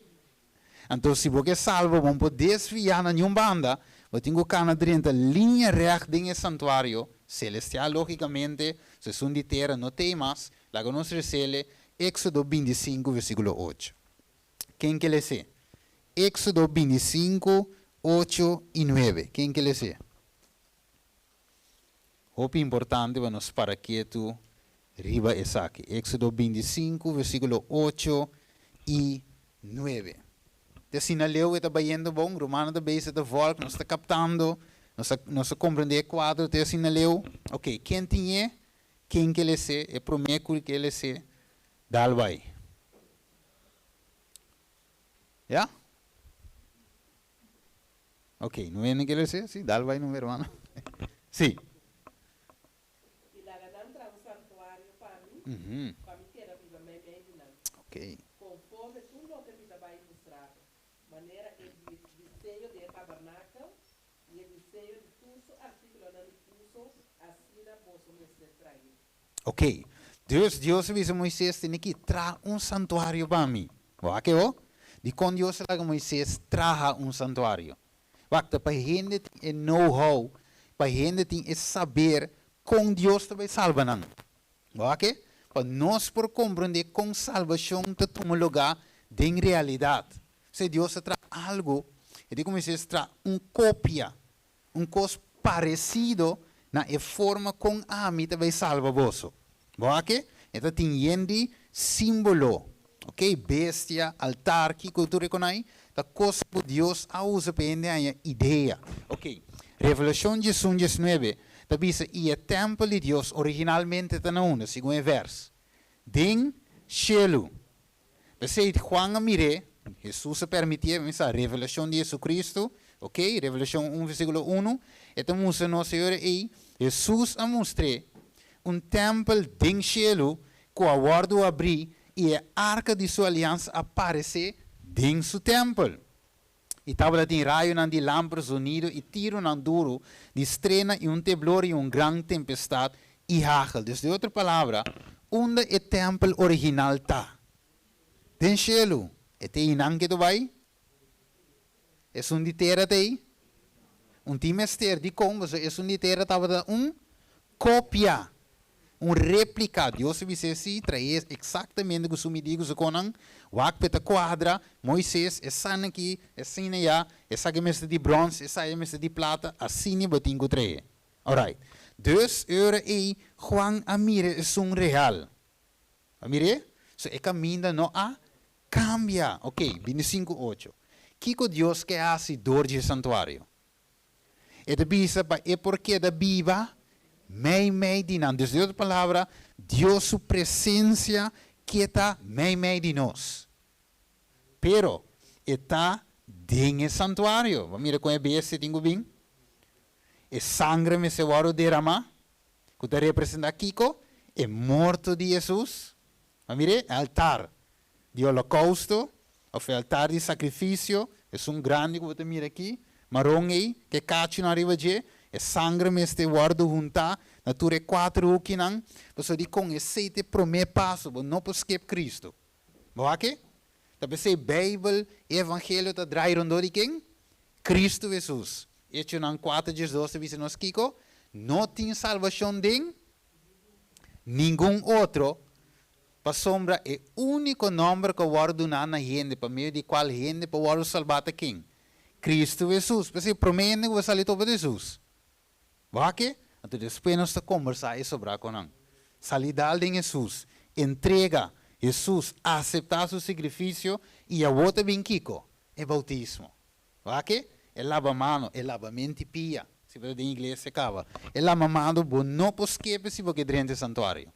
Anto si bo ke salba bo no por desviá na niun banda, bo tin ku kana drenta liña règt den e santuario selestial, lógikamente, so esun di tera no t'ei mas. Laga nos resele Éksodo 25 versíkulo 8. Ken ke les'é? Éksodo 25, 8 i 9. Ken ke les'é? Hopi importante pa nos para ketu riba esaki. Éksodo 25, versíkulo 8 i 9. Te asina leu e ta bayendo bon, rumannan ta bezig ta vòlg, nos ta kaptando, nos a nos a komprendé e kuadro te asina leu. Oké, ken tin e? Ken ke les'é? E promé ku ke les'é, dal bai. Ya? Ok, no hende ke les'é? Sí, dal bai no, hermano. Sí. I laga nan traha un santuario pa mi, pa mi keda biba meimei di nan. Ok. Konforme tur loke mi ta bai mustra bo, manera e diseño di e tabernakel i e diseño di tur su artíkulonan di uso, asina boso mester traé. Ok. Dus Dios a bisa Moises, Tene ki traha un santuario pa mi. Bo wak e ho? Dikon Dios a laga Moises traha un santuario? Wak, ta pa hende tin e know-how, pa hende tin e saber kon Dios ta bai salba nan. Bo wak e? Pa nos por komprendé kon salbashon ta tuma lugá den realidat. P'esei Dios a traha algu, e di ku Moises traha un kopia, un kos paresido na e forma kon ami ta bai salba boso. Bo wak e? E ta tin yen di símbolo, ok, bestia, altar, kiko tur e konai ta kos ku Dios a usa pa hende haña idea. Ok, Revelashon 11, 19 ta bisa i e tèmpel di Dios originalmente ta na unda, segun e vèrs? Den shelu. P'esei Juan a mir'é, Hesus a permitié, mi sa, revelashon di Hesukristu, ok, Revelashon 1 versíkulo 1, e ta mustra nos e ora ei, Hesus a mustr'é un tèmpel den shelu ku a wòrdu abrí i e arka di su aliansa a paresé den su tèmpel. I tabata tin rayonan di lamper, zonido i tironan duru di strena i un teblor i un gran tempestat i hagel. Dus, den otro palabra, unda e tèmpel original ta? Den shelu. E ta einan ke ta bai? Esun di tera ta ei? Un tin mester. Dikon? Pasobra esun di tera tabata un kopia. Un réplika. Dios a bis'é si, traé eksaktamente ku su midí ku su konan, wak p'e ta kuadra, Moises, esana aki, esina ya, esaki mester di bròns, esaya mester di plata, asina bo tin ku traé. Orait. Dus, e ora ei, Juan a mira esun real. A mir'é? So e kaminda no a kambia. Oké, 25, 8. Kiko Dios ke hasi dor dje santuario? E ta bisa pa e por keda biba meimei di nan. Dus den otro palabra, Dios su presensia ke ta meimei di nos. Pero e ta den e santuario. Bo a mira kon e bestia tin ku bin? E sangre mester wòrdu deramá, ku ta representá kiko? E morto di Hesus. Bo a mira e altar di holokousto òf e altar di sakrifisio. Esun grandi ku bo ta mira aki, maron ei, ku e kachunan riba dje, e sanger mester wòrdu huntá na tur e kuater hukinan, pasobra dikon esei ta e promé paso, bo no por skip Kristu. Bo wak e? Ta p'esei Beibel, e Evangelio ta drai rondó di ken? Kristu Hesus. Echonan 4:12 ta bisa nos kiko? No tin salbashon den ningun otro, pasobra e úniko nòmber ku a wòrdu duná na hende pa medio di kual hende por wòrdu salbá ta ken? Kristu Hesus. P'esei promé hende ku bo sali topa ta Hesus. Wak e? Anto despues nos ta kombersá e sobrá ku nan. Sali dal den Hesus, entrega Hesus, aseptá su sakrifisio i awor ta bin kiko? E boutismo. Wak e? E laba mano, e labamenti pia, si bo ta den iglesia kaba. E laba mano bo no por skepe si bo ke drenta e santuario.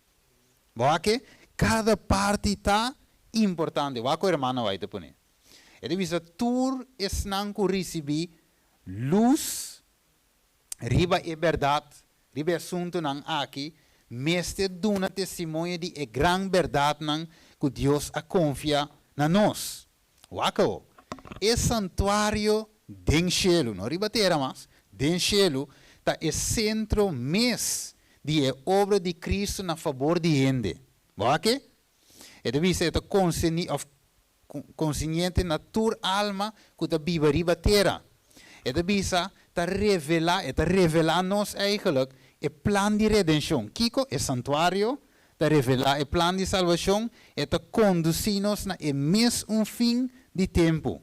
Wak e? Kada parti ta importante. Wak ku hermana White ta pone. E ta bisa tur esnan ku risibí lus riba e bèrdat, riba e asuntunan aki, mester duna testimonio di e gran bèrdatnan ku Dios a konfia na nos. Wak awo, e santuario den shelu, no riba tera mas, den shelu, ta e sentro mes di e obra di Kristu na fabor di hende. Wak e? E ta bisa e ta konserní òf konsiniente na tur alma ku ta biba riba tera. E ta bisa, ta revelá, e ta revelá nos eigenlijk e plan di redenshon. Kiko? E santuario ta revelá e plan di salbashon, e ta kondusí nos na e mes un fin di tempu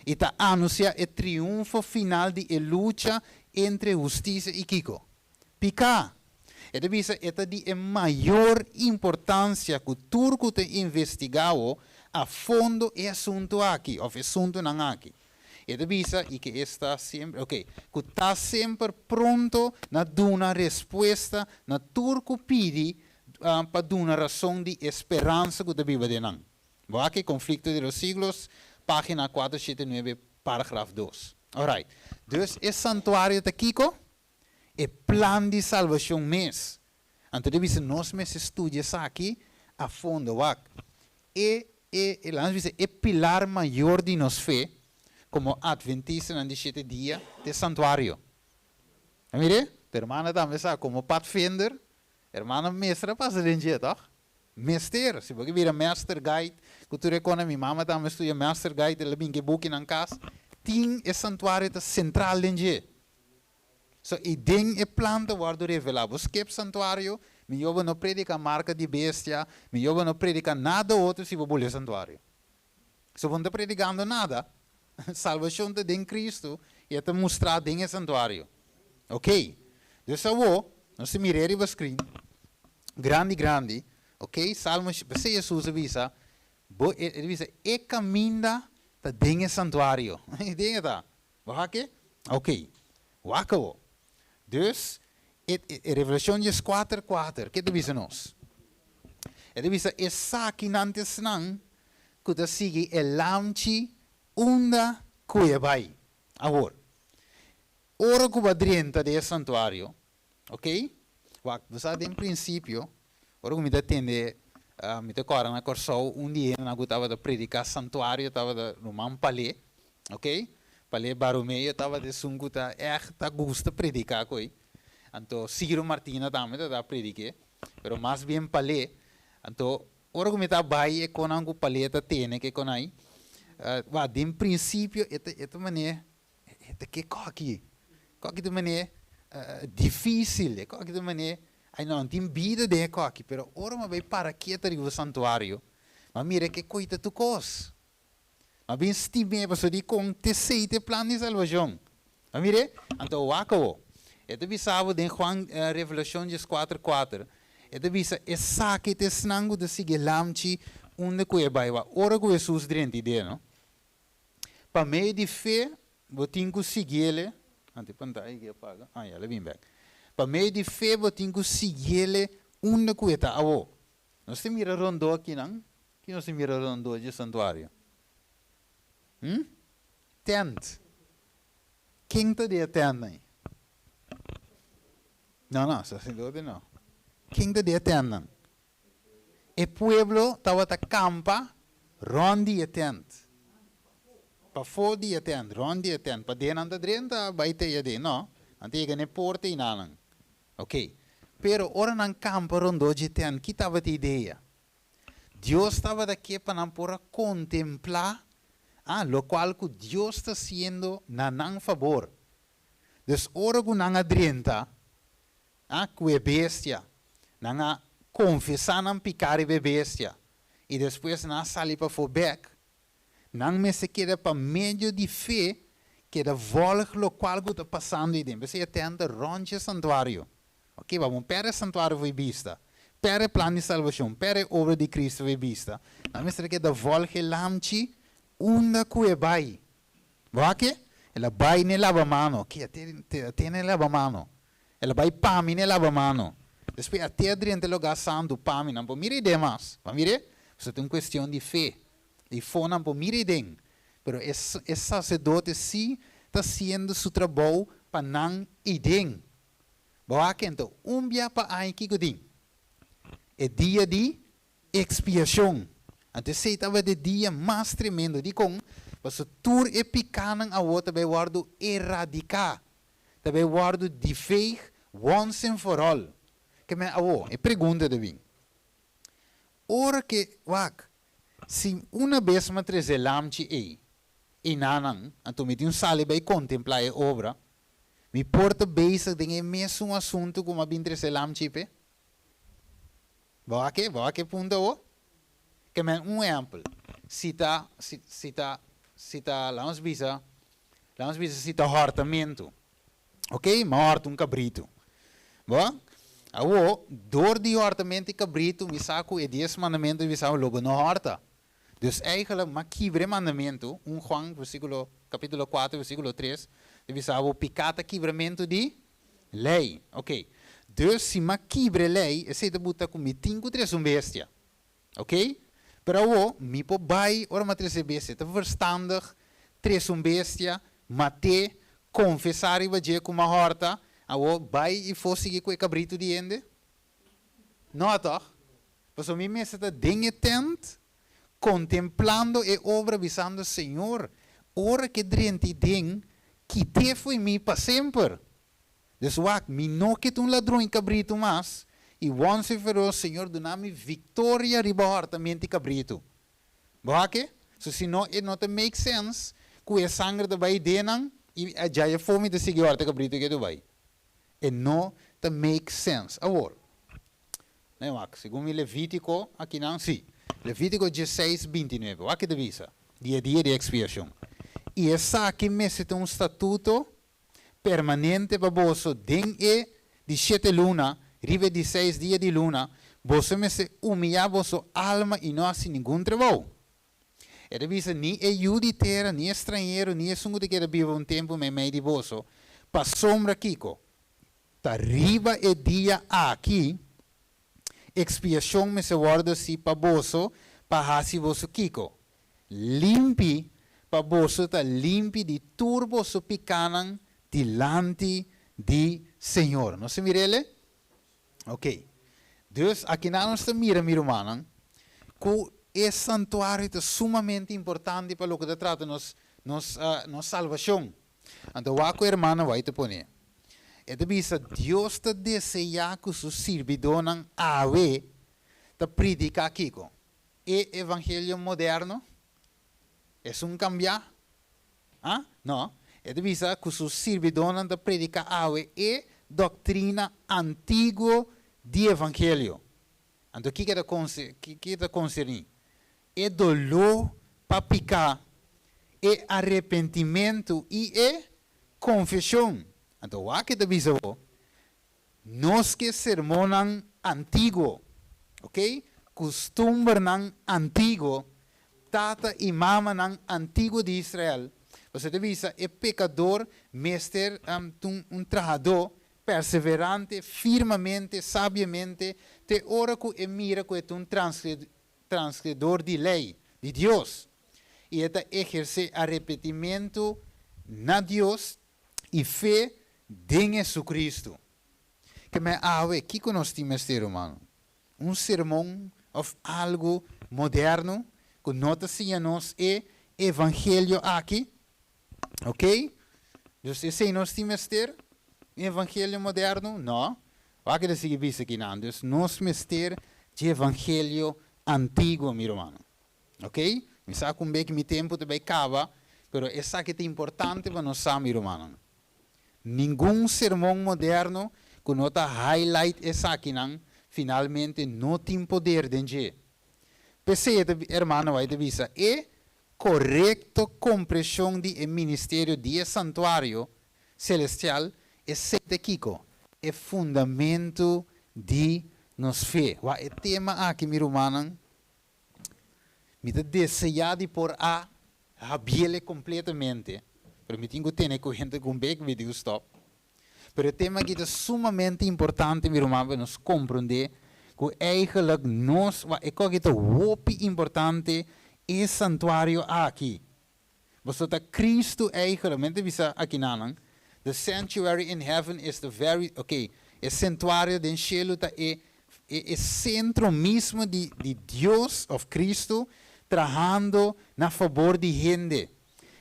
i ta anunsiá e triunfo final di e lucha entre hustisia i kiko? Piká. E ta bisa e ta di e mayor importansia ku tur ku ta investigá awo a fondo e asuntu aki òf e asuntunan aki. E ta bisa i ke esta semper, oke, ku ta semper pronto na duna respuesta na tur ku pidi pa duna rason di e speransa ku ta biba den nan. Bo aki Conflicto de los Siglos, página 479, paragraf 2. Alright. Dus e santuario ta kiko? E plan di salbashon mes. Anto ta bisa nos mester studia esaki a fondo. Wak, e e e laat nos bisa e pilar mayor di nos fe komo Atventistanan di shete dia ta e santuario. A mira? Tu hermana tambe sa komo padvinder, hermana mester a pasa den dje, tòg? Mester, si bo ke bira master guide, ku tur e kona, mi mama tambe studia master guide, el a bin ku e bukinan kas, tin e santuario ta sentral den dje. So, i den e plan ta wòrdu revelá. Bo skep santuario, mihó bo no prediká marka di bestia, mihó bo no prediká nada otro si bo buli e santuario. So bo no ta predikando nada. Salbashon ta den Kristu i e ta mustrá den e santuario. Oké. Dus awor, nos ta mir'é riba screen, grandi grandi, oké, Salmo, p'esei Hesus a bisa, bo, el a bisa, e kaminda ta den e santuario. Den e ta. Bo wak e? Ok. Wak awor. Dus, e, e Revelashon 14, 4, ke ta bisa nos? E ta bisa, Esakinan ta esnan ku ta sigui e Lamchi unda ku e bai. Awor, ora ku bo a drenta den e santuario, Ok? Wak, bo sa den prinsipio, ora ku mi ta tende, mi ta kòrda na Kòrsou, un di e hendenan ku tabata prediká santuario tabata ruman Palé, ok? Palé Baromeo tabata esun ku ta ègt ta gusta prediká ko'i. Anto Ciro Martina tambe tabata predik'é, pero mas bien Palé. Anto ora ku mi ta bai e konan ku Palé ta tene ke konai, wak, den prinsipio e ta e ta manera E ta ke koki? Koki ta manera dificil, e koki ta manera, ay no, no tin bida den e koki, pero ora mi a bay para keto riba e santuario, mi a mira ke koe ta tur kos. Mi a bin stim'é pasobra di kon t'esei ta e plan di salbacion. Mi a mir'é, anto wak awo. E ta bisa bo den Juan Revelacion 14, 4, e ta bisa, Esaki ta esnan ku ta sigui e Lamchi unda ku e bai. Wak, ora ku Hesus drenta i den, no? Pa medio di fe bo tin ku siguiele, antes pantaya aki a paga, ah ya, el a bin bek. Pa medio di fe bo tin ku siguiele unda ku e ta awo. Nos ta mira rondó akinan, ki nos ta mira rondó dje santuario? Hm? Tent. Ken ta den e tent nan? No, no, sacerdote no. Ken ta den e tent nan? E pueblo tabata kampa rònt di e tènt. Pafó di e tent, rònt di e tent, paden nan ta drenta bai te aden, no. Nan ta yega na e porta einanan. Ok. Pero ora nan kampa rondó dje tent, ki tabata e idea? Dios tabata ke pa nan por a kontemplá, ah, lokual ku Dios ta hasiendo na nan fabor. Dus ora ku nan a drenta, ah, ku e bestia, nan a konfesá nan piká riba e bestia, i despues nan a sali pafó bèk, Nan mester keda pa medio di fe keda volg locual cu ta pasando ei den. P'esei e tent ta rond dje santuario. Ok, bo a perde e santuario for e bista, perde e plan di salbacion, perde e obra di Cristo for e bista. Nan mester keda volg e lamchi unda cu e bai. Bo a ke? El a bai n'e labamano. Ok, a te n'e labamano. El a bai pa mi n'e labamano. Despues a te a drenta e lugar santu pa mi. Nan por mira e demas. Bo a mir'e? Pasobra ta un cuestion di fe. Di fo nan por mira den, pero e e sacerdote sí ta haciendo su trabou pa nan iden. Bo wak ento, un bia pa aña kiko tin? E dia di expiacion. Anto esey tabata e dia mas tremendo. Dikon? Pasobra tur e picanan awor ta bay wordo eradica, ta bay wordo diveeg once and for all. Ke men awor, e pregunta ta bin, Ora ke, wak, si una bes m'a trese lamchi ei, einanan, anto mi tin un sali bai kontemplá e obra, mi por ta bezig den e mesun asuntu ku m'a bin trese lamchi p'e? Bo wak e? Bo wak e punto awor? Ke men un ehèmpel, si ta, si, si ta, si ta, laga nos bisa, laga nos bisa si ta hòrtamentu. Ok, m'a hòrta un kabritu. Bo? Awor, dor di hòrtamento di kabritu, mi sa ku e dies mandamentu di bisa lo bo no hòrta. Dus eigenlijk m'a kibra e mandamentu, un Juan versíkulo, kapítulo kuater versíkulo tres, ta bisa bo piká ta kibramentu di lei. Ok, dus si m'a kibra e lei, esei ta buta ku mi tin ku trese un bestia. Ok, pero awor mi por bai ora m'a trese bestia, ta verstandig trese un bestia, mat'é, konfesá riba dje ku m'a hòrta, awor bai i for sigui ku e kabritu di hende? No, tòg? Pasobra mi mester ta den e tènt, kontemplando e obra, bisando, Señor, ora ku e drenta i den, kit'é fo'i mi pa semper. Dus wak, mi no ke ta un ladron i kabritu mas, i once for all, Señor duna mi viktoria riba hòrtamento i kabritu. Bo wak e? So si no, e no ta make sense ku e sanger ta bai den nan i djai afó mi ta sigui hòrta kabritu ke ta bai. E no ta make sense. Awor, nee wak, segun mi Levítiko akinan, sí, Levítiko dieseis, bintinuebe, wak ke ta bisa di e dia di ekspiashon, I esaki mester ta un statuto permanente pa boso den e di shete luna, riba e di seis dia di luna, boso mester humiyá boso alma i no hasi ningun trabou. E ta bisa, Ni e yu di tera, ni e strañero, ni esun ku ta keda biba un tempu meimei di boso, pasobra kiko? Ta riba e dia aki ekspiashon mester wòrdu hasi pa boso, pa hasi boso kiko? Limpi, pa boso ta limpi di tur boso pikánan dilanti di Señor. Nos ta mira el'e? Ok. Dus, akinan nos ta mira, mi rumannan, ku e santuario ta sumamente importante pa loke ta trata nos nos nos salbashon. Anto wak ku hermana White ta pone. E ta bisa, Dios ta deseá ku su sirbidónan awe ta prediká kiko? E evangelio moderno? Esun cambiá? Ah? No. E ta bisa cu su sirbidónan ta predicá awe e doctrina antiguo di evangelio. Anto kiko ta kiko ta concerní? E doló pa picá, e arepentimentu i e confesion. Anto wak e ta bisa bo, Nos ke sermonnan antiguo, ok, kustumbernan antiguo, tata i mamanan antiguo di Israel. Pasobra ta bisa e pekador mester ta un trahadó perseverante, firmemente, sabiamente, te ora ku e mira ku e ta un transgredor di lei di Dios, i e ta ehersé arepentimentu na Dios i fe den Jesucristo. Ke men awe, kiko nos tin mester, rumannan? Un sermon of algu moderno ku no ta siña nos e evangelio aki? Ok? Dus esei nos tin mester? Un evangelio moderno? No. Wak e ta sigui bisa akinan. Dus nos mester dje evangelio antiguo, mi rumannan. Ok? Mi sa ku un bek mi tempu ta bai kaba, pero esaki ta importante pa nos sa, mi rumannan. Ningun sermon moderno ku no ta highlight esakinan finalmente no tin poder den dje. P'esei e ta hermano White ta bisa, e korekto kompreshon di e ministerio di e santuario selestial, esei ta kiko? E fundamentu di nos fe. Wak e tema aki, mi rumannan, Mi ta deseá di por a habiele kompletamente, pero mi tin ku tene kuenta ku un bek mi tin ku stòp. Pero e tema aki ta sumamente importante, mi ruman, pa nos komprondé ku eigenlijk nos, wak e kos aki ta hopi importante, e santuario aki. Pasobra ta Cristo eigenlijk, mi ta bisa akinanan, the sanctuary in heaven is the very, ok, e santuario den shelu ta e e sentro mismo di di Dios of Cristo trahando na fabor di hende.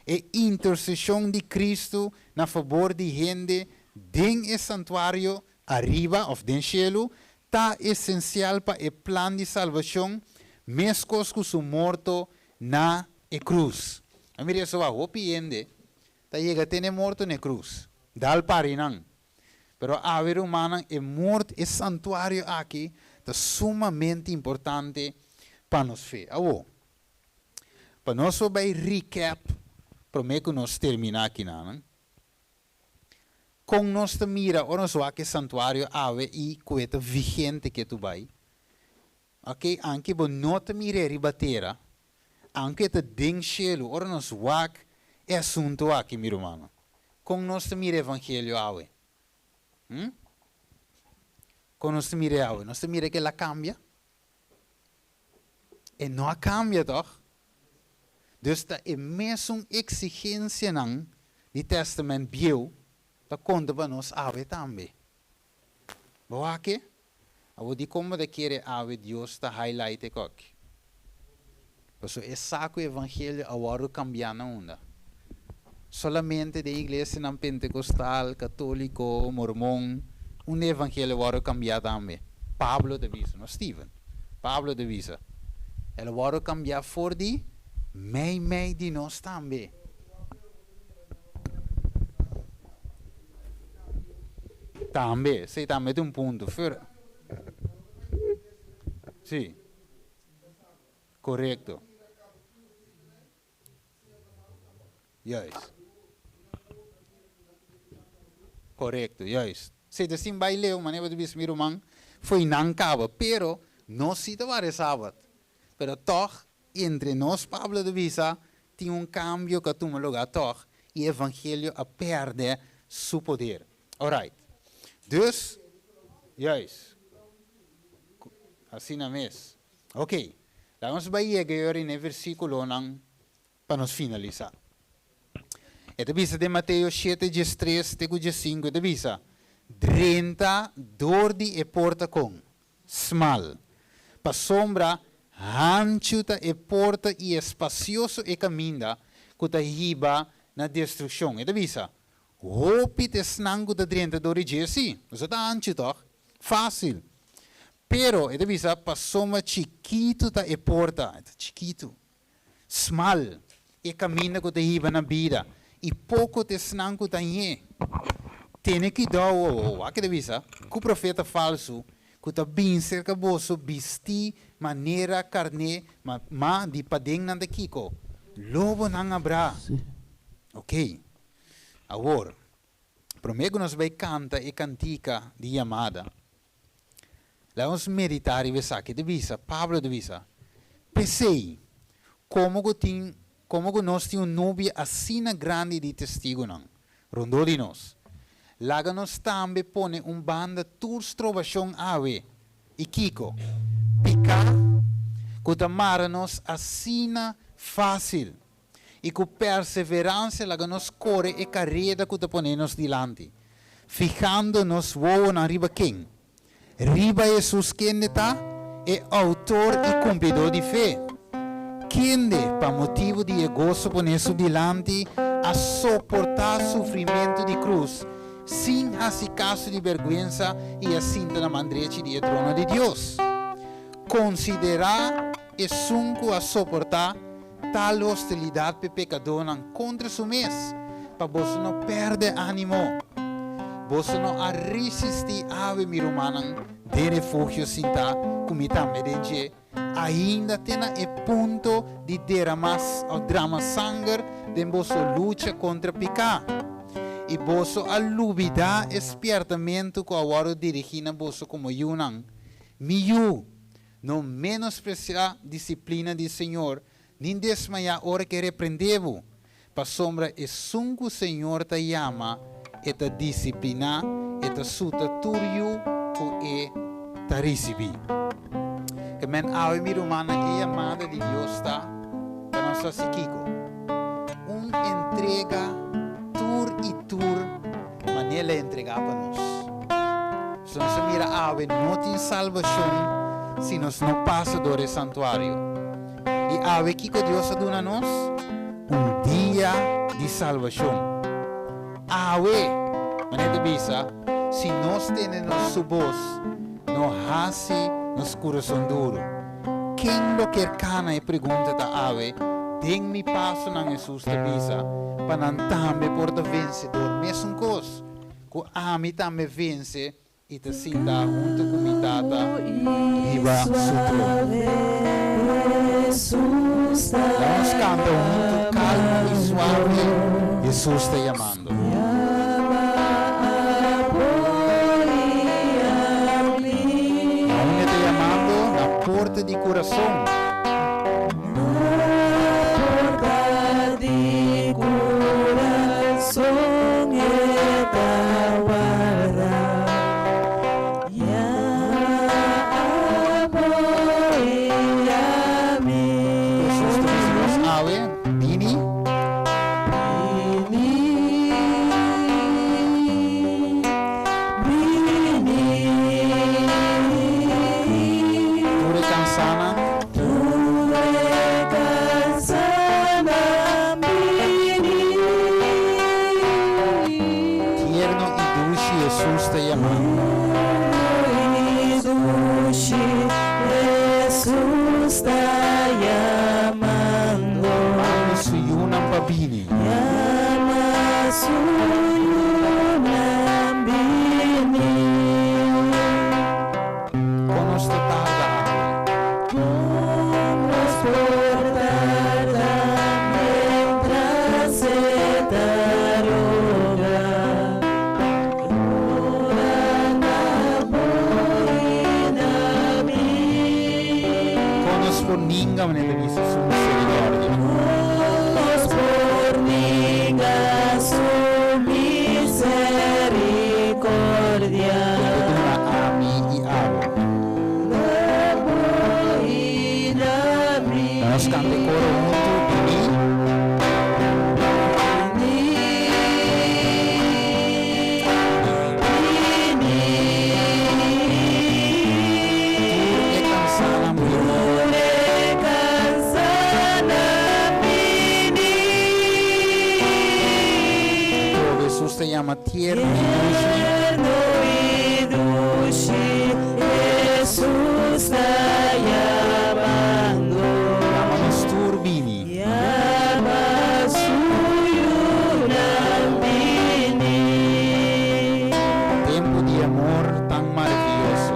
E interseshon di Cristo na fabor di hende den e santuario ariba of den shelu ta esensial pa e plan di salbashon meskos ku su morto na e krus. A mira eso wak, hopi hende ta yega tene morto na e krus, dal pari nan. Pero awe rumannan, e mort, e santuario aki ta sumamente importante pa nos fe. Awo, pa nos por bai recap prome ku nos termina akinan, Kon nos ta mira ora nos wak e santuario awe i ku e ta vigente ke tu bai? Oke, anke bo no ta mir'é riba tera, anke e ta den shelu, ora nos wak e asuntu aki, mi rumannan, kon nos ta mira e evangelio awe? Hm? Kon nos ta mir'é awe? Nos ta mira ke el a kambia? E no a kambia, tòg? Dus ta e mesun eksigensianan di Tèstamènt Bieu ta konta pa nos awe tambe. Bo wak e? Awor dikon bo ta kere awe Dios ta highlight e kòk? Pasobra e sa ku evangelio a wòrdu kambiá na unda? Solamente den iglesianan pentekostal, katóliko, mormon, unda e evangelio a wòrdu kambiá tambe? Pablo ta bisa, no Steven. Pablo ta bisa, El a wòrdu kambiá for di meimei di nos tambe. Tambe, esei tambe ta un punto. Sí. Korekto. Juist. Korekto, juist. Si ta sin bai leu, manera bo ta bisa mi ruman, fo'i nan kaba, pero nos si ta wara e sabat. Pero tòg, entre nos, Pablo ta bisa, tin un kambio ku a tuma lugá tòg, i e evangelio a pèrdè su poder. Alright. Dus, juist. Asina mes. Ok. Laga nos bai yega e ora na e versíkulonan pa nos finalisá. E ta bisa den Mateo shete diestres te ku diesinku, e ta bisa, Drenta dor di e porta kon smal, pasobra hanchu ta e porta i espasioso e kaminda ku ta hiba na destrukshon. E ta bisa, Hopi ta esnan ku ta drenta dor di dje, sí, esei ta hanchu tòg? Fásil. Pero, e ta bisa, pasobra chikitu ta e porta, e ta chikitu, smal, e kaminda ku ta hiba na bida, i poko ta esnan ku ta hañ'é. Tene kuidou, o, wak e ta bisa, ku profeta falsu ku ta bin serka boso bistí manera karné, ma, ma di paden nan ta kiko? Lobonan abrá. Oké. Awor, Promé ku nos bai kanta e kantika di yamada, laga nos meditá riba esaki. Ta bisa, Pablo ta bisa, P'esei, komo ku tin, komo ku nos tin un nubia asina grandi di testigunan rondó di nos, laga nos tambe pone un banda tur strobashon awe, i kiko? Piká, ku ta mara nos asina fásil. I ku perseveransia laga nos kore e kareda ku ta pone nos dilanti, fihando nos wowonan riba ken? Riba Hesus kende ta e outor i kumplidó di fe. Kende, pa motibu di e goso poné su dilanti, a soportá sufrimentu di krus, sin hasi kaso di bèrgwensa i a sinta na man drechi di e trono di Dios. Konsiderá esun ku a soportá tal hostilidat p'e pekadónan kontra su mes, pa boso no pèrdè ánimo. Boso no a risistí awe, mi rumannan, den refugio sintá ku mi tambe den dje, ainda te na e punto di deramá òf drama sanger den boso lucha kontra piká. I boso a lubidá e spièrtamentu ku a wòrdu dirigí na boso komo yunan, Mi yu, no menospresiá disiplina di Señor, ni desmayá ora ku e reprendé bo, pasobra esun ku Señor ta yama, e ta disipliná, e ta suta tur yu ku e ta risibí. Ke men awe mi rumannan e yamada di Dios ta pa nos hasi kiko? Un entrega tur i tur manera el a entregá pa nos. So nos a mira awe no tin salbashon si nos no pasa dor e santuario. I awe kiko Dios a duna nos? Un dia di salbashon. Awe, manera ta bisa, si nos tene nos su bos, no hasi nos kurason duru. Ken lo kier kana e pregunta ta awe, den mi pasonan Hesus ta bisa, pa nan tambe por ta vensedor mesun kos ku ami tambe vense i ta sinta huntu ku mi Tata riba su trono. Laga nos kanta huntu kalmu i suave, Hesus ta yamando. Na unda e ta yamando? Na porta di kurason. Kiko Hesus ta bisa nos awe? Bini. Tur e kansánan. Tierno i dushi Hesus ta yama. Manda su yunan pa bini. Kon nos ta tarda awe? Kon nos por ninga manera ta bisa su misericordia? E ta duna ami i abo. Na nos kanta e koro huntu, Bini. Tur e kansánan bini. Atrobe Hesus ta yama tierno i dushi. Yama nos tur bini. Tempu di amor tan maravioso.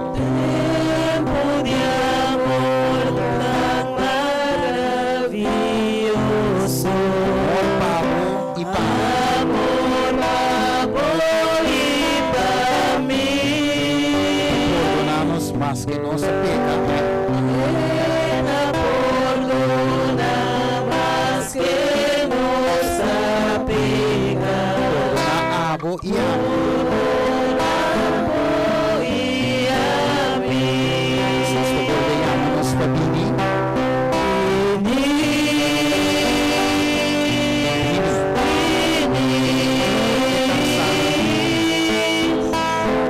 Amor pa bo i pa mi. E ta pordoná nos maske nos a peka. Pordoná abo i ami. Hesus ta bolbe yama nos pa bini.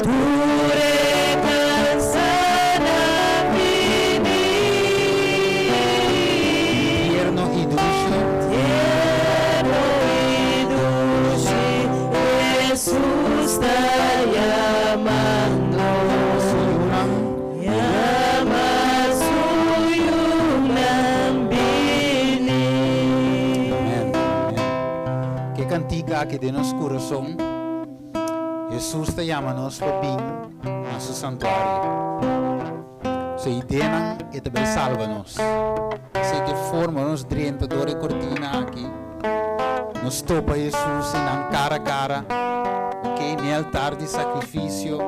Tur e kansanan bini. Bini. kantika aki den nos kurason, Hesus ta yama nos pa bin na su santuario. Su ideanan e ta bai salba nos. Esei ta e forma nos drenta dor e kortina aki, nos topa Hesus i nan kara kara, ok, n'e altar di sakrifisio.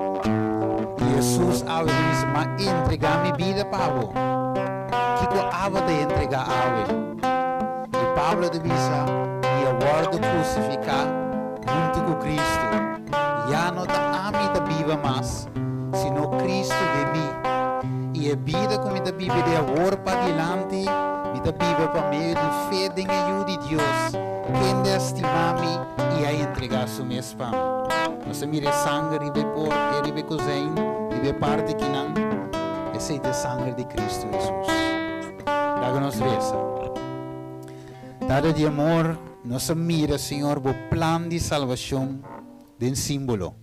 I Hesus awe ta bisa, M'a entregá mi bida pa bo. Kiko abo ta entregá awe? I Pablo ta bisa, Mi a wòrdu krusifiká huntu ku Kristu. Ya no ta ami ta biba mas, sino Kristu den mi. I e bida ku mi ta biba di awor padilanti, mi ta biba pa medio di fe den e Yu di Dios, kende a stima mi i a entregá su mes pa mi. Nos a mira e sanger riba e por, e riba e kozein, riba e parti kinan. Esei ta e sanger di Kristu Hesus. Laga nos resa. Tata di amor, nos a mira, Señor, bo plan di salbashon den símbolo.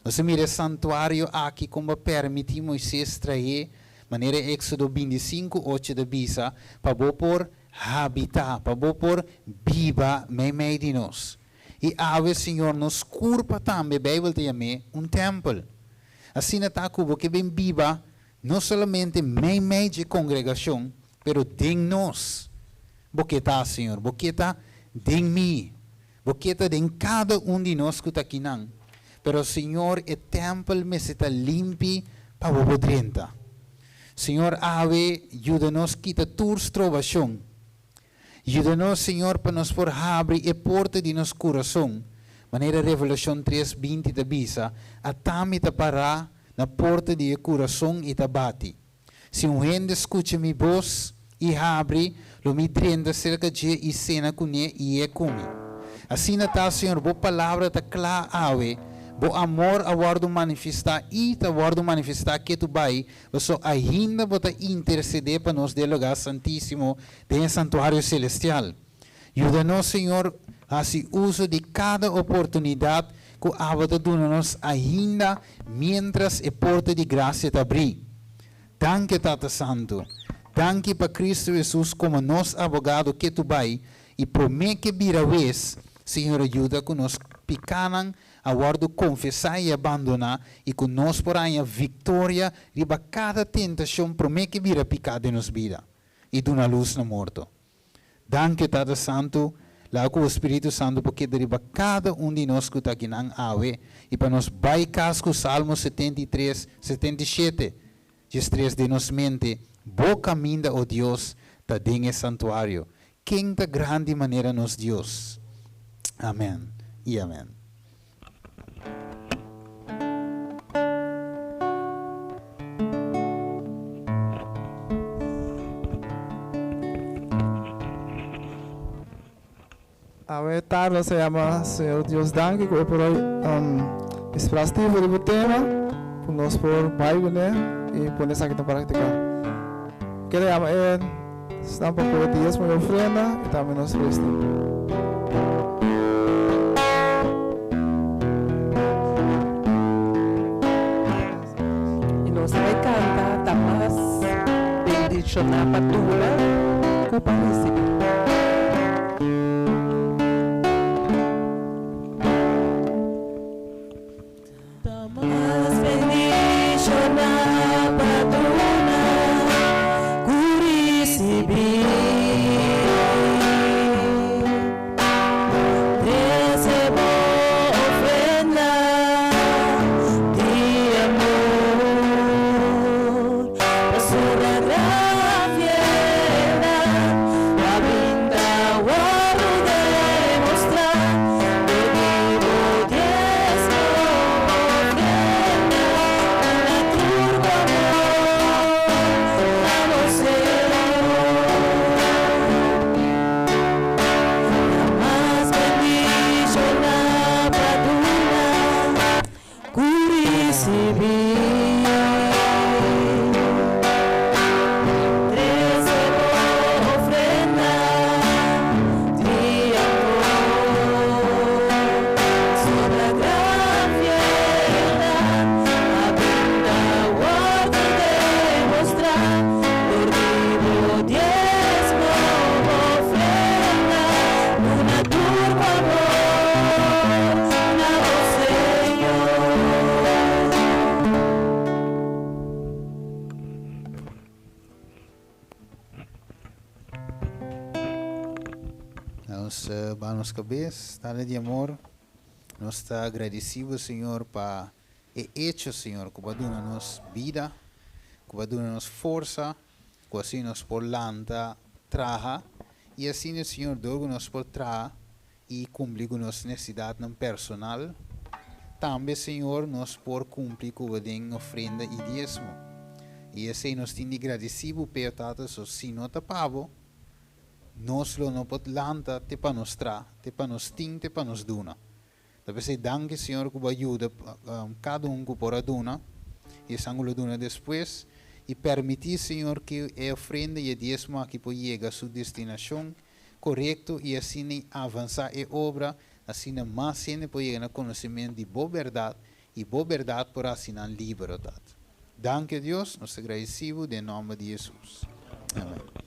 Nos a mira e santuario aki kon bo a permití Moises traé, manera Éksodo 25, 8 ta bisa, pa bo por habitá, pa bo por biba meimei di nos. I awe, Señor, nos kurpa tambe, Beibel ta yam'é, un tèmpel. Asina ta ku bo ke bin biba no solamente meimei dje kongregashon, pero den nos. Bo ke ta, Señor. Bo ke ta den mi. Bo ke ta den kada un di nos ku ta akinan. Pero, Señor, e tèmpel mester ta limpi pa bo por drenta. Señor, awe yuda nos kita tur strobashon. Yuda nos, Señor, pa nos por habri e porta di nos kurason, manera Revelashon tres, 20 ta bisa, Ata mi ta pará na porta di e kurason i ta bati. Si un hende skucha mi bos i habri, lo mi drenta serka dje i sena kuné i e ku mi. Asina ta, Señor, bo palabra ta kla awe, bo amor a wòrdu manifestá i ta wòrdu manifestá ketu bai, pasobra ainda bo ta intersedé pa nos den lugá santísimo den e santuario selestial. Yuda nos, Señor, hasi uso di kada oportunidat ku abo ta duna nos ainda miéntras e porta di grasia ta abrí. Danki, Tata Santu. Danki pa Kristu Hesus komo nos abogado ketu bai i promé ke bira wes, Señor a yuda ku nos pikánan a wòrdu konfesá i abandoná i ku nos por haña viktoria riba kada tentashon promé ke bira piká den nos bida i duna lus na morto. Danki, Tata Santu, laga ku bo Spiritu Santu por keda riba kada un di nos ku ta akinan awe i pa nos bai kas ku Salmo 73, 77, 13 den nos mente, Bo kaminda, o Dios, ta den e santuario. Ken ta grandi manera nos Dios? Amèn i amèn. Awe tarde nos ta yama Señor Dios danki ku e por hoy inspirá Steve riba e tema ku nos por bai kuné i pone esaki na praktika. Kere yama e esnan pa kohe diezmo i ofrenda i tambe nos resta. I nos ta bai kanta ta mas bendishoná pa duna ku pa risibí. Ta mas bendishoná pa duna ku risibí. Trese bo ofrenda di amor, pasobra gran fieldat. nos baha nos kabes. Tata di amor, nos ta agradesí bo, Señor, pa e echo, Señor, ku bo a duna nos bida, ku bo a duna nos forsa, ku asina nos por lanta traha, i asina, Señor, dor ku nos por traha i kumpli ku nos nesesidatnan personal, tambe, Señor, nos por kumpli ku bo den ofrenda i diesmo. I esei nos tin di gradisí bo p'e, Tata, so si no ta pa bo, nos lo no por lanta te pa nos tra, te pa nos tin, te pa nos duna. Ta p'esei danki, Señor, ku bo a yuda kada un ku por a duna i esan ku lo duna despues, i permití, Señor, ku e ofrenda i e diesmo aki por yega su destinashon korekto i asina i avansá e obra, asina mas hende por yega na konosementu di Bo bèrdat i Bo bèrdat por hasi nan liber, o Tata. Danki, o Dios, nos ta gradisí Bo den nòmber di Hesus. Amèn.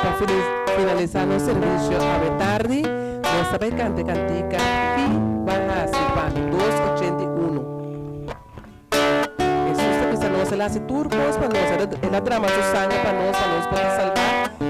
Pa finalisá nos servisio awe tardi, nos ta bai kanta e kantika Ki Bo A Hasi Pa Mi 281. Hesus ta bisa nos, El a hasi tur kos pa nos, El a drama Su sanger pa nos, pa nos por ta salbá.